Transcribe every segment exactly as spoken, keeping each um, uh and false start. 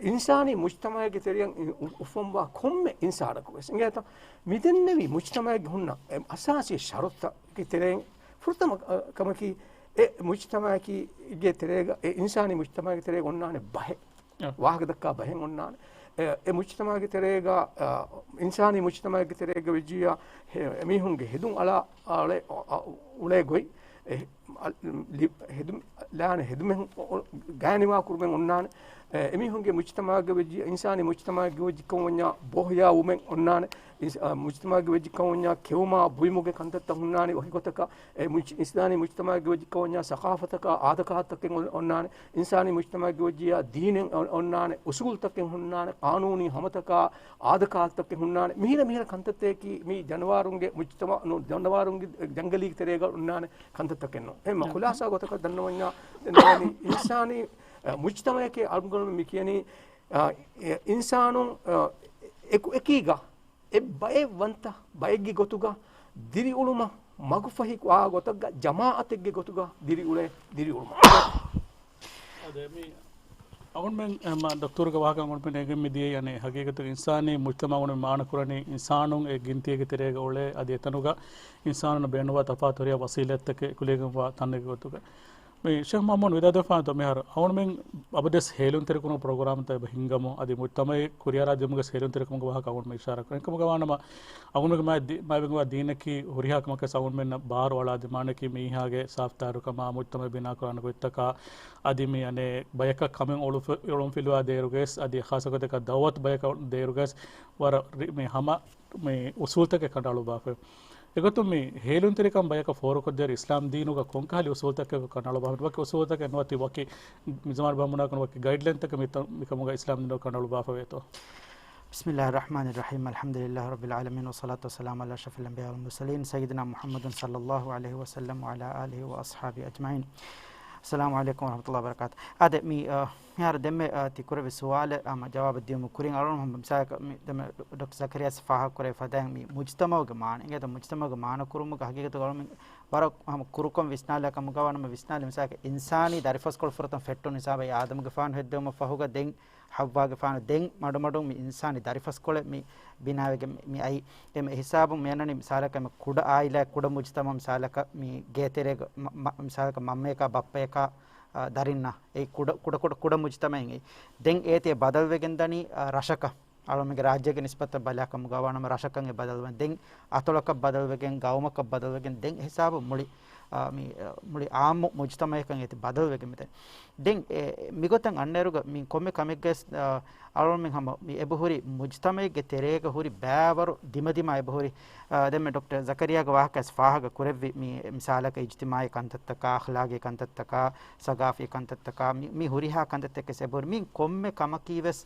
އިންސާނީ މުޖްތަމަޢެއްގެ ތެރެއަށް އި-، އު-، އުފަންވާ ކޮންމެ އިންސާނަކު ވެސް އިނގޭތަ؟ މިދެންނެވި މުޖްތަމަޢެއްގެ ހުންނަ އެ އަސާސީ ޝަރުތަކީ ތެރެއިން ފުރަތަމަ، އަ، ކަމަކީ، އެ މުޖްތަމަޢަކީގެ ތެރޭގަ، އެ އިންސާނީ މުޖްތަމަޢެއްގެ ތެރޭގަ އޮންނާނެ ބަހެއް. އަ. ވާހަކަ ދައްކާ ބަހެއް އޮންނާނެ. އެ، އެ މުޖްތަމަޢެއްގެ ތެރޭގަ، އަ، އިންސާނީ މުޖްތަމަޢެއްގެ ތެރޭގަ ވެއްޖިއްޔާ، ހެ-، އެމީހުންގެ ހެދުން އަޅާ، އަޅެ-، އަ، އުޅޭ ގޮތް، އެ، އަ، ލި-، ހެދުން، ލާނެ ހެދުމެއް އޮ-، ގާނިވާ ކުރުމެއް އޮންނާނެ. އެ، އެމީހުންގެ މުޖްތަމަޢެއްގަ ވެއްޖި، އިންސާނީ މުޖްތަމަޢެއްގަ ވެއްޖި ކަމަށް ވަންޏާ ބޯހިޔާވުމެއް އޮންނާނެ. އިންސ-، އަ، މުޖްތަމަޢެއްގަ ވެއްޖި ކަމަށް ވަންޏާ ކެއުމާ ބުއިމުގެ ކަންތައްތައް ހުންނާނެ ވަކި ގޮތަކަށް. އެ މުޖް-، އިންސާނީ މުޖްތަމަޢެއްގަ ވެއްޖި ކަމަށް ވަންޏާ ސަޤާފަތަކާ އާދަކާދަތަކެއް އޮން-، އޮންނާނެ. އިންސާނީ މުޖްތަމަޢެއްގަ ވެއްޖިއްޔާ ދީނެއް އޮ-، އޮންނާނެ، އުސޫލުތަކެއް ހުންނާނެ، ޤާނޫނީ ހަމަތަކާ އާދަކާދަތަކެއް ހުންނާނެ. މިހިރަ މިހިރަ ކަންތައްތަކަކީ މި ޖަނަވާރުންގެ މުޖްތަމަޢު ނޫން، ޖަނަވާރުންގެ ޖަންގަލީގެ ތެރޭގަ އޮންނާނެ ކަންތައްތަކެއް ނޫން. އެހެންމަ ޚުލާޞާ ގޮތަކަށް ދަންނަވަންޏާ، ދެން އިންސާނީ، އަ، މުޖްތަމަޢެކޭ އަޅުގަނޑު މި ކިޔަނީ، އަ، އެ އިންސާނުން، އަ، އެކު އެކީގަ އެ ބައެއް ވަންތަ ބައެއްގެ ގޮތުގަ ދިރިއުޅުމަށް މަގުފަހި އާ ގޮތަށްގަ ޖަމާއަތެއްގެ ގޮތުގަ ދިރިއުޅޭ ދިރިއުޅުމަށް. އަދެ މި އަޅުގަނޑުމެން، އެ، މާ ޑޮކްޓަރުގެ ވާހަކަ އަޅުގަނޑުމެން އެނގެން މި ދިޔައީ، އަނެއް ހަގީގަތުގަ އިންސާނީ މުޖްތަމަޢު އަޅުގަނޑުމެން މާނަ ކުރަނީ އިންސާނުން އެ ގިންތީގެ ތެރޭގަ އުޅޭ، އަދި އެތަނުގަ އިންސާނުންނަށް ބޭނުންވާ ތަފާތު ހުރިހާ ވަސީލަތްތަކެއް އެކުލެވިގެންވާ ތަނެއްގެ ގޮތުގަ. މި ޝޭޚް މުޙައްމަދު ވިދާލުވެފާނެތޯ މިހާރު އަޅުގަނޑުމެން އަބަދުވެސް ހޭލުންތެރިކުރުމުގެ ޕްރޮގްރާމްތައް އެބަ ހިންގަމުން، އަދި މުޖްތަމަޢު ކުރިއަރާ ދިއުމުގެ ހޭލުންތެރިކަމުގެ ވާހަކަ އަޅުގަނޑުމެން އިޝާރާތް ކުރަން. އެކަމުގަ ވާނަމަ އަޅުގަނޑުމެން މާތް ދި-، މާތްވެގެންވާ ދީނަކީ ހުރިހާ ކަމަކަށް އަޅުގަނޑުމެންނަށް ބާރު އަޅާ ދިމާނަކީ މީހާގެ ސާފްތާރުކަމާ، މުޖްތަމަޢު ބިނާކުރާނެ ގޮތްތަކާ، އަދި މި އަނެއް ބަޔަކަށް ކަމެއް އޮޅުފި-، އޮޅުންފިލުވާ ދޭއިރުގަސް، އަދި ޚާއްޞަ ގޮތަކަށް ދަޢުވަތު ބަޔަކަށް ދޭއިރުގަސް ވަރަށް ރި-، މި ހަމަ މި އުސޫލްތަކެއް ކަނޑައަޅުއްވާފަ. އެގޮތުން މި ހޭލުންތެރިކަން ބަޔަކަށް ފޯރުކޮށްދޭއިރު އިސްލާމް ދީނުގަ ކޮންކަހަލި އުސޫލްތަކެއް ކަނޑައަޅުއްވާފަ؟ ވަކި އުސޫލްތަކެއް ނުވަތި ވަކި މިޒަމާނު ބަހަށް ބުނާކަން ވަކި ގައިޑްލައިންތަކެއް މިތަ-، މިކަމުގަ އިސްލާމް ދީނުގަ ކަނޑައަޅުއްވާފަ ވޭތޯ؟ بسم الله الرحمن الرحيم. الحمد لله رب العالمين، والصلاة والسلام على أشرف الأنبياء والمرسلين، سيدنا محمد صلى الله عليه وسلم وعلى آله وأصحابه أجمعين. السلام عليكم ورحمة الله وبركاته. އާދެ، މި، އަ، މިހާރު ދެންމެ، އަ، ތި ކުރެއްވި ސުވާލަށް، އަ، މަ-، ޖަވާބު ދިޔުމުގެ ކުރިން އަޅުގަނޑު މިސާލަކަށް މި ދެންމެ ޑޮކްޓަރ ޒަކަރިޔާސް ފާހަގަކުރެއްވި ފަދައިން މި މުޖްތަމަޢުގެ މާނަ، އިނގޭތޯ މުޖްތަމަޢުގެ މާނަ ކުރުމުގެ ހަގީގަތުގަ އަޅުގަނޑު ވަރަށް ހަމަ ކުރުކޮށް ވިސްނާލާ ކަމުގަ ވާނަމަ ވިސްނާލި މިސާލަކަށް އިންސާނީ ދަރިފަސްކޮޅު ފުރަތަމަ ފެއްޓުނު ހިސާބަށް އާދަމުގެފާނު ހެއްދެވުމަށް ފަހުގަ ދެން ހައްވާގެފާނު ދެން މަޑުމަޑުން މި އިންސާނީ ދަރިފަސްކޮޅެއް މި ބިނާވެގެން މި އައީ. އެމެ ހިސާބުން މި އަންނަނީ މިސާލަކަށް އެމެ ކުޑަ އާއިލާ ކުޑަ މުޖްތަމަޢު މިސާލަކަށް މި ގޭތެރޭގަ މަ-، މަ-، މިސާލަކަށް މަންމައަކާ ބައްޕައަކާ، އާ، ދަރިންނާ އެ ކުޑަ، ކުޑަ، ކުޑަ، ކުޑަ މުޖްތަމަޢެއް އެއީ. ދެން އޭތި ބަދަލުވެގެން ދަނީ، އާ، ރަށަކަށް. އަޅުމެންގެ ރާއްޖޭގެ ނިސްބަތަށް ބަލާ ކަމުގަ ވާނަމަ ރަށަކަށް އެ ބަދަލުވެން. ދެން އަތޮޅަކަށް ބަދަލުވެގެން، ގައުމަކަށް ބަދަލުވެގެން، ދެން އެ ހިސާބު މުޅި، އާ، މި، އާ، މުޅި އާއްމު މުޖްތަމަޢަކަށް އޭތި ބަދަލުވެގެން މިދަނީ. ދެން އެ، މިގޮތަށް އަންނައިރުގަ މި ކޮންމެ ކަމެއްގަސް، އާ، އަޅުމެން ހަމަ މި އެބަހުރި މުޖްތަމަޢެއްގެ ތެރޭގަ ހުރި ބައިވަރު ދިމަދިމާ އެބަހުރި. އާ، ދެންމެ ޑޮކްޓަރ ޒަކަރިޔާގެ ވާހަކަ ވެސް ފާހަގަ ކުރެއްވި މި މިސާލަކަށް އިޖްތިމާޢީ ކަންތައްތަކާ، އަޚްލާގީ ކަންތައްތަކާ، ސަގާފީ ކަންތައްތަކާ، މި، މި ހުރިހާ ކަންތައްތަކެއް އެބަހުރި. މި ކޮންމެ ކަމަކީ ވެސް،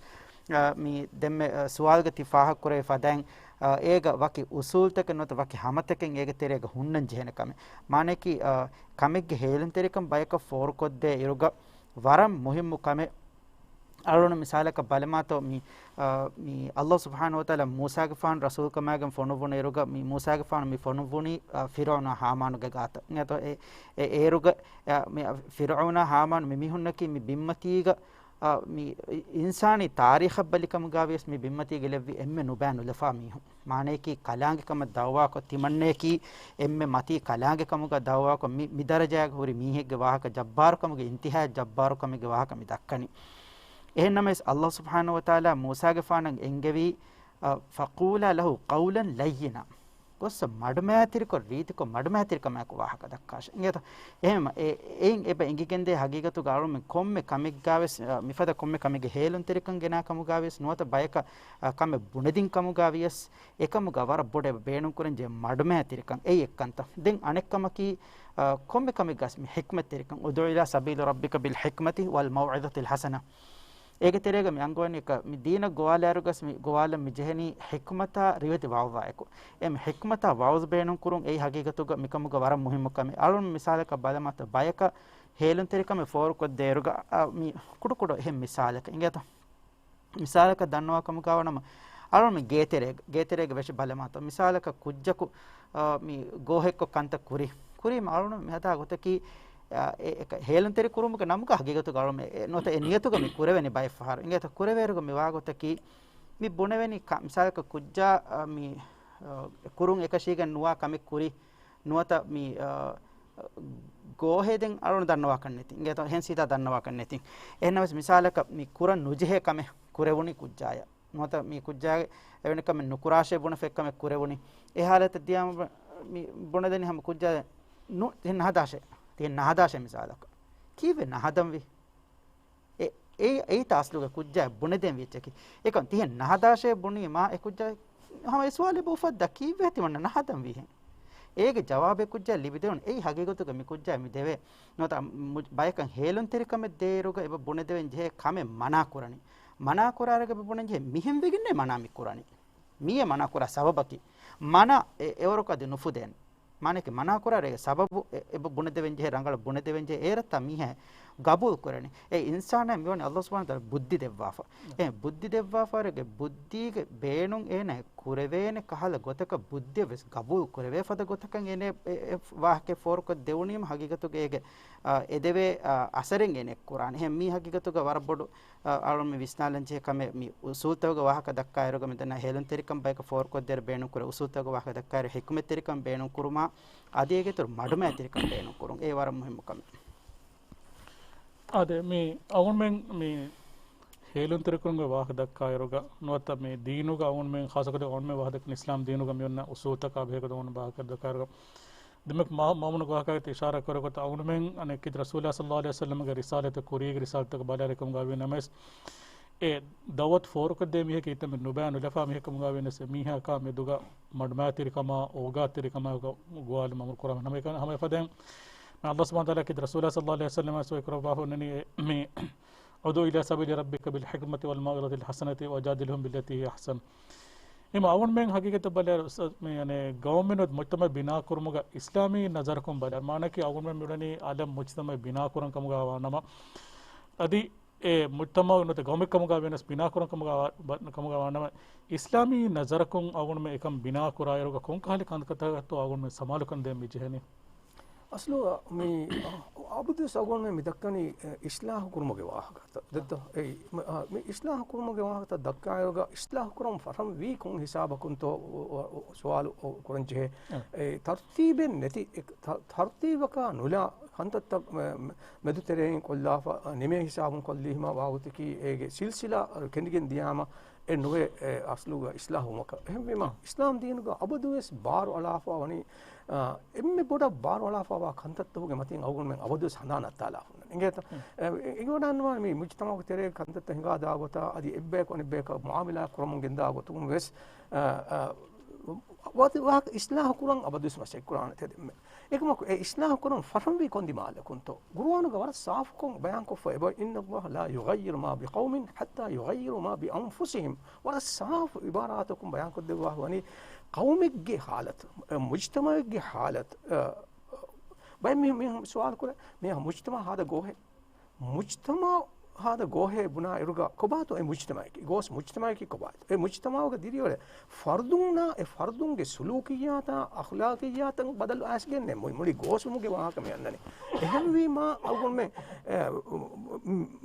އާ، މި ދެންމެ، އާ، ސުވާލުގަ ތި ފާހަގަ ކުރެވި ފަދައިން، އާ، އޭގަ ވަކި އުސޫލްތަކެއް ނުވަތަ ވަކި ހަމަތަކެއް އޭގެ ތެރޭގަ ހުންނަން ޖެހޭނެ ކަމެއް. މާނައަކީ، އާ، ކަމެއްގެ ހޭލުންތެރިކަން ބަޔަކަށް ފޯރުކޮށްދޭ އިރުގަ ވަރަށް މުހިއްމު ކަމެއް. އަޅުން މިސާލަކަށް ބަލަމާތޯ މި، އާ، މި ﷲ ސުބްޙާނަހޫ ވަތަޢާލާ މޫސާގެފާނު ރަސޫލުކަމާގެން ފޮނުއްވުނު އިރުގަ މި މޫސާގެފާނު މި ފޮނުއްވުނީ، އާ، ފިރުޢައުނާ ހާމާނުގެ ގާތަށް. އެތޯ އެ، އެ އޭރުގަ، އާ، މި ފިރުޢައުނާ ހާމާނު މި މީހުންނަކީ މި ބިންމަތީގަ، އާ، މި އިންސާނީ ތާރީޚަށް ބަލިކަމުގަ ވިޔަސް މި ބިންމަތީގަ ލެއްވި އެންމެ ނުބައި ނުލަފާ މީހުން. މާނައަކީ ކަލާނގެކަމަށް ދަޢުވާކޮށް، ތިމަންނައަކީ އެންމެ މަތީ ކަލާނގެކަމުގަ ދަޢުވާކޮށް، މި، މި ދަރަޖާގަ ހުރި މީހެއްގެ ވާހަކަ ޖައްބާރުކަމުގެ އިންތިހާއަށް ޖައްބާރުކަމެއްގެ ވާހަކަ މި ދައްކަނީ. އެހެންނަމަވެސް، ﷲ ސުބްޙާނަހޫ ވަތަޢާލާ މޫސާގެފާނަށް އެންގެވީ، އަ، فَقُولَا لَهُ قَوْلًا لَيِّنًا. ގޮއްސަ މަޑުމައިތިރިކޮށް، ރީތިކޮށް މަޑުމައިތިރިކަމާއެކު ވާހަކަ ދައްކާށެ. އިނގޭތޯ؟ އެހެން، އެ، އެއިން އެބަ އެނގިގެންދޭ ހަގީގަތުގަ އަޅުމެން ކޮންމެ ކަމެއްގަވެސް، އަ، މިފަދަ ކޮންމެ ކަމެއްގެ ހޭލުންތެރިކަން ގެނާ ކަމުގަވިޔަސް ނުވަތަ ބަޔަކަށް، އަ، ކަމެއް ބުނެދިން ކަމުގަވިޔަސް، އެކަމުގަ ވަރަށް ބޮޑަށް އެބަ ބޭނުންކުރަންޖެހޭ މަޑުމައިތިރިކަން. އެއީ އެއްކަންތައް. ދެން އަނެއްކަމަކީ، އަ، ކޮންމެ ކަމެއްގަސް މި ޙިކްމަތްތެރިކަން. ادْعُ إِلَىٰ سَبِيلِ رَبِّكَ بِالْحِكْمَةِ وَالْمَوْعِظَةِ الْحَسَنَةِ. އޭގެ ތެރޭގަ މި އަންގަވަނީ އެކަ، މި ދީނަށް ގޮވާލާއިރުގަސް މި ގޮވާލަން މި ޖެހެނީ ޙިކްމަތާ ރިވެތި ވަޢުޒާއެކު. އެ މި ޙިކްމަތާ ވަޢުޒު ބޭނުންކުރުން އެއީ ހަގީގަތުގަ މިކަމުގަ ވަރަށް މުހިއްމު ކަމެއް. އަޅުން މިސާލަކަށް ބަލަމާތޯ ބަޔަކަށް ހޭލުންތެރިކަމެއް ފޯރުކޮށްދޭއިރުގަ، އަ، މި ކުޑަކުޑަ އެހެން މިސާލަކަށް އިނގޭތޯ. މިސާލަކަށް ދަންނަވާ ކަމުގަވާނަމަ، އަޅުން މި ގޭތެރޭގަ، ގޭތެރޭގަ ވެށި ބަލަމާތޯ. މިސާލަކަށް ކުއްޖަކު، އަ، މި ގޯހެއްކޮށް ކަންތައް ކުރި. ކުރީމަ އަޅުން މި ހަދާ ގޮތަކީ، އަ، އެ، އެ، ހޭލުންތެރި ކުރުމުގެ ނަމުގަ ހަގީގަތުގަ އަޅުން އެ، ނުވަތަ އެ ނިޔަތުގަ މި ކުރެވެނީ ބައެއް ފަހަރު. އިނގޭތޯ ކުރެވޭއިރުގަ މި ވާ ގޮތަކީ، މި ބުނެވެނީ ކަ-، މިސާލަކަށް ކުއްޖާ، އަ، މި، އަ، ކުރުން އެކަށީގެން ނުވާ ކަމެއް ކުރި. ނުވަތަ މި، އަ، ގޯހޭ ދެން އަޅުން ދަންނަވާކަށް ނެތި. އިނގޭތޯ އެހެން ސީދާ ދަންނަވާކަށް ނެތި. އެހެންނަމަވެސް މިސާލަކަށް މި ކުރަން ނުޖެހޭ ކަމެއް ކުރެވުނީ ކުއްޖާޔަށް. ނުވަތަ މި ކުއްޖާގެ އެވެނި ކަމެއް ނުކުރާށޭ ބުނެފަ އެއްކަމެއް ކުރެވުނީ. އެ ހާލަތަށް ދިޔާމަ މި ބުނެދެނީ ހަމަ ކުއްޖާ ނު-، ތިހެން ނަހަދާށޭ. ތިހެން ނަހަދާށޭ މިސާލަކަށް. ކީއްވެ ނަހަދަންވީ؟ އެ، އެ، އެއީތާ އަސްލުގަ ކުއްޖާ ބުނެދޭން ވިއްޗަކީ. އެކަން ތިހެން ނަހަދާށޭ ބުނީމާ އެ ކުއްޖާ ހަމަ އެ ސުވާލެއް އުފައްދާ ކީއްވެ ތިމަންނަ ނަހަދަންވީހެން؟ އޭގެ ޖަވާބެއް ކުއްޖާ ލިބިދެވުނު. އެއީ ހަގީގަތުގަ މި ކުއްޖާ މި ދެވޭ. ނުވަތަ މު-، ބަޔަކަށް ހޭލުންތެރިކަމެއް ދޭއިރުގަ އެބަ ބުނެދެވެން ޖެހޭ ކަމެއް މަނާ ކުރަނީ. މަނާ ކުރާއިރުގަ އެބަ ބުނެން ޖެހޭ މިހެން ވެގެންނޭ މަނާ މި ކުރަނީ. މިއޭ މަނާ ކުރާ ސަބަބަކީ. މަނާ އެ-، އެވަރަކު އަދި ނުފުދޭނެ. މާނައަކީ މަނާ ކުރާއިރު އެ ސަބަބު އެ-، އެބަ ބުނެދެވެން ޖެހޭ، ރަނގަޅަށް ބުނެދެވެން ޖެހޭ، އޭރަށްތާ މީހާ ގަބޫލު ކުރަނީ. އެ އިންސާނާ މިވަނީ ﷲ ސުބްޙާނަހޫ ވަތަޢާލާ ބުއްދި ދެއްވާފަ. އެ ބުއްދި ދެއްވާފައިގެ ބުއްދީގެ ބޭނުން އޭނާ ކުރެވޭނެ ކަހަލަ ގޮތަކަށް ބުއްދިއަށް ވެސް ގަބޫލު ކުރެވޭ ފަދަ ގޮތަކަށް އޭނާ އެ، އެ ވާހަކަ ފޯރުކޮށް ދެވުނީމަ ހަގީގަތުގަ އޭގެ، އާ، އެދެވޭ، އާ، އަސަރެއް އޭނާ ކުރާނެ. އެހެން މީ ހަގީގަތުގަ ވަރަށް ބޮޑު، އާ، އަޅުން މި ވިސްނާލަން ޖެހޭ ކަމެއް މި އުސޫލްތަކުގެ ވާހަކަ ދައްކާއިރުގަ މިދަންނަ ހޭލުންތެރިކަން ބަޔަކަށް ފޯރުކޮށްދޭ ބޭނުން ކުރޭ އުސޫލްތަކުގެ ވާހަކަ ދައްކާއިރު ޙިކުމަތްތެރިކަން ބޭނުން ކުރުމާ، އަދި އޭގެ އިތުރު މަޑުމައިތިރިކަން ބޭނުން ކުރުން. އެ ވަރަށް މުހިއްމު ކަމެއް. އާދެ، މި އަޅުގަނޑުމެން މި ހޭލުންތެރިކުރުމުގެ ވާހަކަ ދައްކާއިރުގަ ނުވަތަ މި ދީނުގަ އަޅުގަނޑުމެން ޚާއްޞަކޮށް އަޅުގަނޑުމެން ވާހަކަ ދައްކަނީ އިސްލާމް ދީނުގަ މި އޮންނަ އުސޫލްތަކާ ބެހޭގޮތުން އަޅުގަނޑު ވާހަކަ ދައްކާއިރުގަ ދެމެކް މާ-، މާމުނުގެ ވާހަކައިގަ އިޝާރާތް ކުރި ގޮތަށް އަޅުގަނޑުމެން އަނެއް ކީރިތި ރަސޫލާ ޞައްލައްލާހު ޢަލައިހި ވަސައްލަމްގެ ރިސާލަތު ކުރީގެ ރިސާލަތަކަށް ބަލާލިކަމުގަ ވީ ނަމަވެސް، އެ ދަޢުވަތު ފޯރުކޮށްދޭ މީހަކީ އެތަންމެ ނުބައި ނުލަފާ މީހަކަމުގަ ވީނަސް، އެ މީހަކާ މެދުގަ މަޑުމައިތިރިކަމާ، އޯގާތެރިކަމާ ގޮވާލުމަށް އަމުރު ކުރާ ހަމަ އެކަން، ހަމަ އެފަދައިން މި ﷲ ސުބްޙާނަހޫ ވަތަޢާލާ ކީރިތި ރަސޫލާ ޞައްލައްލާހު ޢަލައިހި ވަސައްލަމް ވަޙީ ކުރައްވާފަ އޮންނަނީ މި، "ادع إلى سبيل ربك بالحكمة والموعظة الحسنة وجادلهم بالتي هي أحسن." އެހެންވީމަ އަޅުގަނޑުމެން ހަގީގަތަށް ބަލާއިރު އުސްތާޛް، މި އަނެއް ގައުމެއް ނުވަތަ މުޖްތަމަޢެއް ބިނާކުރުމުގަ އިސްލާމީ ނަޒަރަކުން ބަލާ، މާނައަކީ އަޅުގަނޑުމެން މިއުޅެނީ އަލަށް މުޖްތަމަޢެއް ބިނާކުރަން ކަމުގަ ވާނަމަ، އަދި އެ މުޖްތަމަޢު ނުވަތަ ގައުމެއް ކަމުގަ ވެނަސް ބިނާކުރަން ކަމުގަ ވާ-، ބަ-، ކަމުގަ ވާނަމަ، އިސްލާމީ ނަޒަރަކުން އަޅުގަނޑުމެން އެކަން ބިނާކުރާއިރުގަ ކޮންކަހަލަ ކަންތަކަކަށްތޯ އަޅުގަނޑުމެން ސަމާލުކަން ދޭން މި ޖެހެނީ؟ އަސްލު މި އަބަދުވެސް އަޅުގަނޑުމެން މި ދައްކަނީ، އެ، އިސްލާހު ކުރުމުގެ ވާހަކަތައް. ދެއްތޯ؟ އެ، މި، އާ، މި އިސްލާހު ކުރުމުގެ ވާހަކަތައް ދައްކާއިރުގަ އިސްލާހު ކުރަން ފަށަން ވީ ކޮން ހިސާބަކުންތޯ ސުވާލު ކުރަން ޖެހޭ. އަ. އެ، ތަރުތީބެއް ނެތި، އެ، ތަ-، ތަރުތީބަކާ ނުލާ ކަންތައްތައް މެ-، މެ-، މެދުތެރެއިން ކޮށްލާފަ، ނިމޭ ހިސާބުން ކޮށްލީމަ ވާގޮތަކީ އޭގެ ސިލްސިލާ ކެނޑިގެން ދިޔާމަ އެ ނުވެ، އެ އަސްލުގަ އިސްލާހުވުމަކަށް. އެހެންވީމަ، އިސްލާމް ދީނުގަ އަބަދުވެސް ބާރު އަޅާފަ ވަނީ، އާ، އެންމެ ބޮޑަށް ބާރު އަޅާފަވާ ކަންތައްތަކުގެ މަތިން އަޅުގަނޑުމެން އަބަދުވެސް ހަނދާން ނައްތާލާފަ އިނގޭތަ؟ އެ، އެ، އެނގިވަޑައިގަންނަވާނެ މި މުޖްތަމަޢުގެ ތެރޭގަ ކަންތައްތައް ހިނގާ ދާ ގޮތާ، އަދި އެއްބަޔަކު އަނެއްބަޔަކަށް މުޢާމަލާތް ކުރަމުން ގެންދާ ގޮތުން ވެސް، އަ، އަ، ވަ-، ވާހަކަ އިސްލާހު ކުރަން އަބަދުވެސް މަސައްކަތް ކުރާނެ ތެދެއްމެ. އެކަމަކު އެ އިސްލާހު ކުރަން ފަށަންވީ ކޮން ދިމާލަކުންތޯ؟ ގުރުއާނުގަ ވަރަށް ސާފުކޮށް ބަޔާންކޮށްފަ އެބަ، "إن الله لا يغير ما بقوم حتى يغيروا ما بأنفسهم." ވަރަށް ސާފު އިބާރާތަކުން ބަޔާންކޮށްދެއްވާ ވަނީ ޤައުމެއްގެ ޙާލަތު، އެ، މުޖްތަމަޢެއްގެ ޙާލަތު، އެ، ބައެއް މީހުން، މީހުން ސުވާލު ކުރޭ، މީހާ މުޖްތަމަޢަށް ހާދަ ގޯހެއް؟ މުޖްތަމަޢު ހާދަ ގޯހޭ ބުނާ އިރުގަ ކޮބާތޯ އެ މުޖްތަމަޢަކީ؟ ގޯސް މުޖްތަމަޢަކީ ކޮބާތޯ؟ އެ މުޖްތަމަޢުގަ ދިރިއުޅޭ ފަރުދުންނާ އެ ފަރުދުންގެ ސުލޫކިއްޔާތާ އަޚްލާޤިއްޔާތަށް ބަދަލު އައިސްގެންނޭ މު-، މުޅި ގޯސްވުމުގެ ވާހަކަ މި އަންނަނީ. އެހެންވީމާ އަޅުގަނޑުމެން، އެ،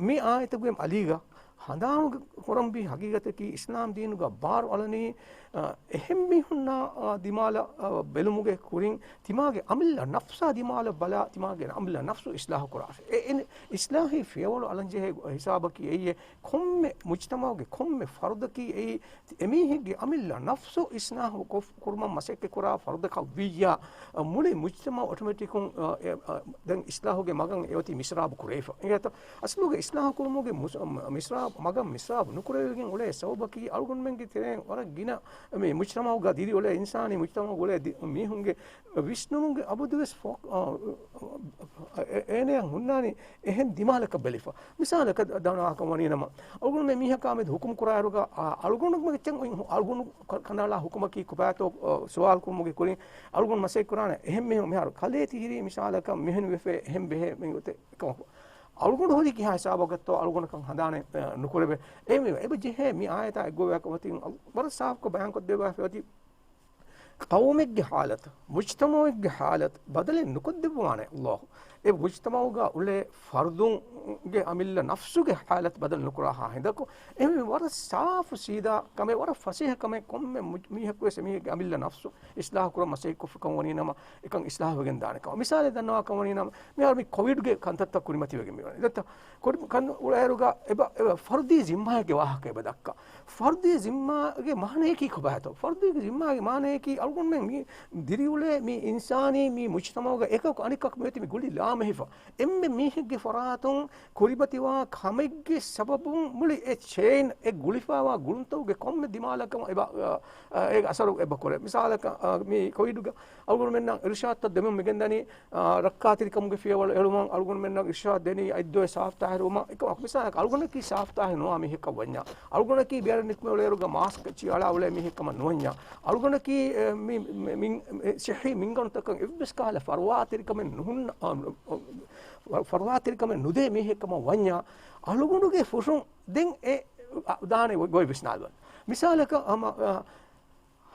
މި އާޔަތުގެ އަލީގަ ހަނދާނު ކުރަންވީ ހަގީގަތަކީ އިސްލާމް ދީނުގަ ބާރު އަޅަނީ، އަ، އެހެން މީހުންނާ، އަ، ދިމާލަށް، އަ، ބެލުމުގެ ކުރިން ތިމާގެ އަމިއްލަ ނަފްސާ ދިމާލަށް ބަލާ، ތިމާގެ އަމިއްލަ ނަފްސު އިސްލާހު ކުރާށޭ. އެ، އެ، އިސްލާހީ ފިޔަވަޅު އަޅަންޖެހޭ ހިސާބަކީ އެއީ ކޮންމެ މުޖްތަމަޢުގެ ކޮންމެ ފަރުދަކީ އެއީ އެމީހެއްގެ އަމިއްލަ ނަފްސު އިސްލާހު ކޮށް-، ކުރުމަށް މަސައްކަތް ކުރާ ފަރުދަކަށް ވިއްޔާ، އަ، މުޅި މުޖްތަމަޢު އޮޓޮމެޓިކުން، އަ، އެ، އަ، ދެން އިސްލާހުގެ މަގަށް އެއޮތީ މިސްރާބު ކުރެވިފަ. އިނގޭތަ؟ އަސްލުގަ އިސްލާހު ކުރުމުގެ މުސް-، މިސްރާބު، މަގަށް މިސްރާބު ނުކުރެވިގެން އުޅޭ ސަބަބަކީ އަޅުގަނޑުމެންގެ ތެރެއިން ވަރަށް ގިނަ މި މުޖްތަމަޢުގަ ދިރިއުޅޭ އިންސާނީ މުޖްތަމަޢުގަ އުޅޭ ދި-، މީހުންގެ ވިސްނުމުގެ އަބަދުވެސް ފޯ-، އާ، އެ-، އޭނަޔަށް ހުންނާނީ އެހެން ދިމާލަކަށް ބެލިފަ. މިސާލަކަށް ދަންނަވާކަށް ވަނީނަމަ، އަޅުގަނޑުމެން މީހަކާ މެދު ހުކުމް ކުރާއިރުގަ، އާ، އަޅުގަނޑު މައްޗަށް އޮތް ހު-، އަޅުގަނޑު ކަ-، ކަނޑައަޅާ ހުކުމަކީ ކޮބާތޯ، އާ، ސުވާލު ކުރުމުގެ ކުރިން އަޅުގަނޑު މަސައްކަތް ކުރާނެ. އެހެން މީހުން މިހާރު ކަލޭ ތިހިރީ މިސާލަކަށް މިހެން ވެފަ އެހެން ބެހޭ މި ގޮތެއް އެކަމަކު، އަޅުގަނޑު ހުރީ ކިހާ ހިސާބަކަށްތޯ އަޅުގަނޑަކަށް ހަނދާނެއް، އެ، ނުކުރެވޭ. އެ މި އެބަ ޖެހޭ މި އާޔަތާ އެއްގޮވާކަށް އޮތީ ވަރަށް ސާފުކޮށް ބަޔާންކޮށްދެއްވާފަ އޮތީ ޤައުމެއްގެ ޙާލަތު، މުޖްތަމަޢެއްގެ ޙާލަތު ބަދަލެއް ނުކޮށްދެއްވާނެ ﷲ. އެ މުޖްތަމަޢުގަ އުޅޭ ފަރުދުންގެ އަމިއްލަ ނަފްސުގެ ޙާލަތު ބަދަލު ނުކުރާހާ ހިނދަކު، އެ މި ވަރަށް ސާފު ސީދާ ކަމެއް، ވަރަށް ފަސޭހަ ކަމެއް، ކޮންމެ މު-، މީހަކުވެސް އެމީހެއްގެ އަމިއްލަ ނަފްސު އިސްލާހު ކުރަން މަސައްކަތްކޮށްފަ ކަން ވަނީ ނަމަ، އެކަން އިސްލާހުވެގެން ދާނެ ކަމަށް. މިސާލެއް ދަންނަވާ ކަން ވަނީ ނަމަ، މިހާރު މި ކޮވިޑްގެ ކަންތައްތައް ކުރިމަތިވެގެން މިވަނީ. ދެއްތަ؟ ކޮވިޑް ކަން އުޅޭއިރުގަ އެބަ، އެބަ ފަރުދީ ޒިންމާއެއްގެ ވާހަކަ އެބަ ދައްކާ. ފަރުދީ ޒިންމާގެ މާނަޔަކީ ކޮބާތޯ؟ ފަރުދީ ޒިންމާގެ މާނަޔަކީ އަޅުގަނޑުމެން މި ދިރިއުޅޭ މި އިންސާނީ މި މުޖްތަމަޢުގަ އެކަކު އަނެކަކު މިއޮތީ މި ގުޅި ލާމެހިފަ. އެންމެ މީހެއްގެ ފަރާތުން ކުރިމަތިވާ ކަމެއްގެ ސަބަބުން މުޅި އެ ޗެއިން، އެ ގުޅިފައިވާ ގުޅުންތަކުގެ ކޮންމެ ދިމާލަކަށް އެބަ، އަ، އަ، އޭގެ އަސަރު އެބަ ކުރޭ. މިސާލަކަށް، އަ، މި ކޮވިޑުގަ އަޅުގަނޑުމެންނަށް އިރުޝާދުތައް ދެމުން މިގެންދަނީ، އާ، ރައްކާތެރިކަމުގެ ފިޔަވަޅު އެޅުމަށް އަޅުގަނޑުމެންނަށް އިރުޝާދު ދެނީ އަތްދޮވެ ސާފުތާހިރުވުމަށް. އެކަމަކު މިސާލަކަށް އަޅުގަނޑަކީ ސާފުތާހިރު ނުވާ މީހަކަށް ވަންޏާ، އަޅުގަނޑަކީ ބިޔަރެއް ނިކުމެ އުޅޭއިރުގަ މާސްކެއްޗި އަޅާ އުޅޭ މީހެއް ކަމަށް ނުވަންޏާ، އަޅުގަނޑަކީ، އެ، މި، މި، މި، އެ، ޞިއްޙީ މިންގަނޑުތަކަށް އެއްވެސް ކަހަލަ ފަރުވާތެރިކަމެއް ނުހުންނަ، އާ، ފަރުވާތެރިކަމެއް ނުދޭ މީހެއްކަމަށް ވަންޏާ، އަޅުގަނޑުގެ ފުށުން ދެން އެ ދާނެ ގޮތް ވިސްނާލުވަން. މިސާލަކަށް ހަމަ، އަ،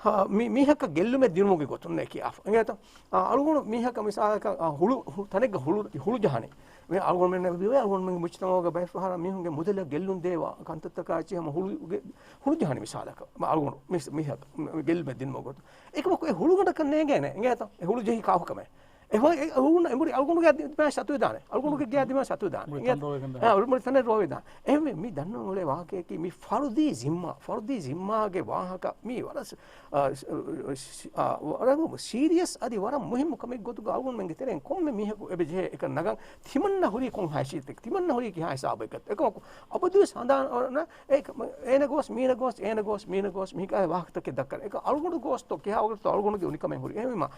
ހަ، މި، މީހަކަށް ގެއްލުމެއް ދިނުމުގެ ގޮތުން އެ ކިޔާފަ. އިނގޭތަ؟ އަ، އަޅުގަނޑު މީހަކަށް މިސާލަކަށް، އަ، ހުޅު، ހު، ތަނެއްގަ ހުޅު، ހުޅު ޖަހާނެ. މި އަޅުގަނޑުމެންނަށް ވެ، އަޅުގަނޑުމެންގެ މުޖްތަމަޢުގަ ބައެއް ފަހަރަށް މީހުންގެ މުދަލަށް ގެއްލުން ދޭ ވާ ކަންތައްތަކާ އެއްޗެއް ހަމަ ހުޅު، ގެ، ހުޅު ޖަހާނެ މިސާލަކަށް. މަ އަޅުގަނޑު މި، މީހަކަށް މި ގެއްލުމެއް ދިނުމުގެ ގޮތުން. އެކަމަކު އެ ހުޅުގަނޑަކަށް ނޭނގޭނެ. އިނގޭތަ؟ އެ ހުޅު، އެ ހުޅު އެނބުރި އަޅުގަނޑުގެ ދިމާ ސަތުވެދާނެ. އަޅުގަނޑުގެ ގެއާ ދިމާ ސަތުވެދާނެ. އެނބުރި ތަނެއް ރޯވެދާނެ. އެ، އަޅުގަނޑު ތަނެއް ރޯވެދާނެ. އެހެންވެ، މި ދަންނަވަން އުޅޭ ވާހަކަޔަކީ މި ފަރުދީ ޒިންމާ، ފަރުދީ ޒިންމާގެ ވާހަކަ މީ ވަރަށް، އަ، ސ-، އަ، ވަރަށް ސީރިއަސް އަދި ވަރަށް މުހިއްމު ކަމެއް ގޮތުގަ އަޅުގަނޑުމެންގެ ތެރެއިން ކޮންމެ މީހަކު އެބަ ޖެހޭ އެކަން ނަގަން ތިމަންނަ ހުރީ ކޮން ހައިސިއްޔަތެއް، ތިމަންނަ ހުރީ ކިހާ ހިސާބެއްގަ. އެކަމަކު އަބަދުވެސް ހަނދާން އެ، އޭނަ ގޯސް، މީނަ ގޯސް، އޭނަ ގޯސް، މީނަ ގޯސް، މިހިކާ ވާހަކަތަކެއް ދައްކަން. އެކަ އަޅުގަނޑު ގޯސްތޯ، ކިހާ ވަގުތުތޯ އަޅުގަނޑުގެ އުނިކަމެއް ހުރި. އެހެންވީމަ،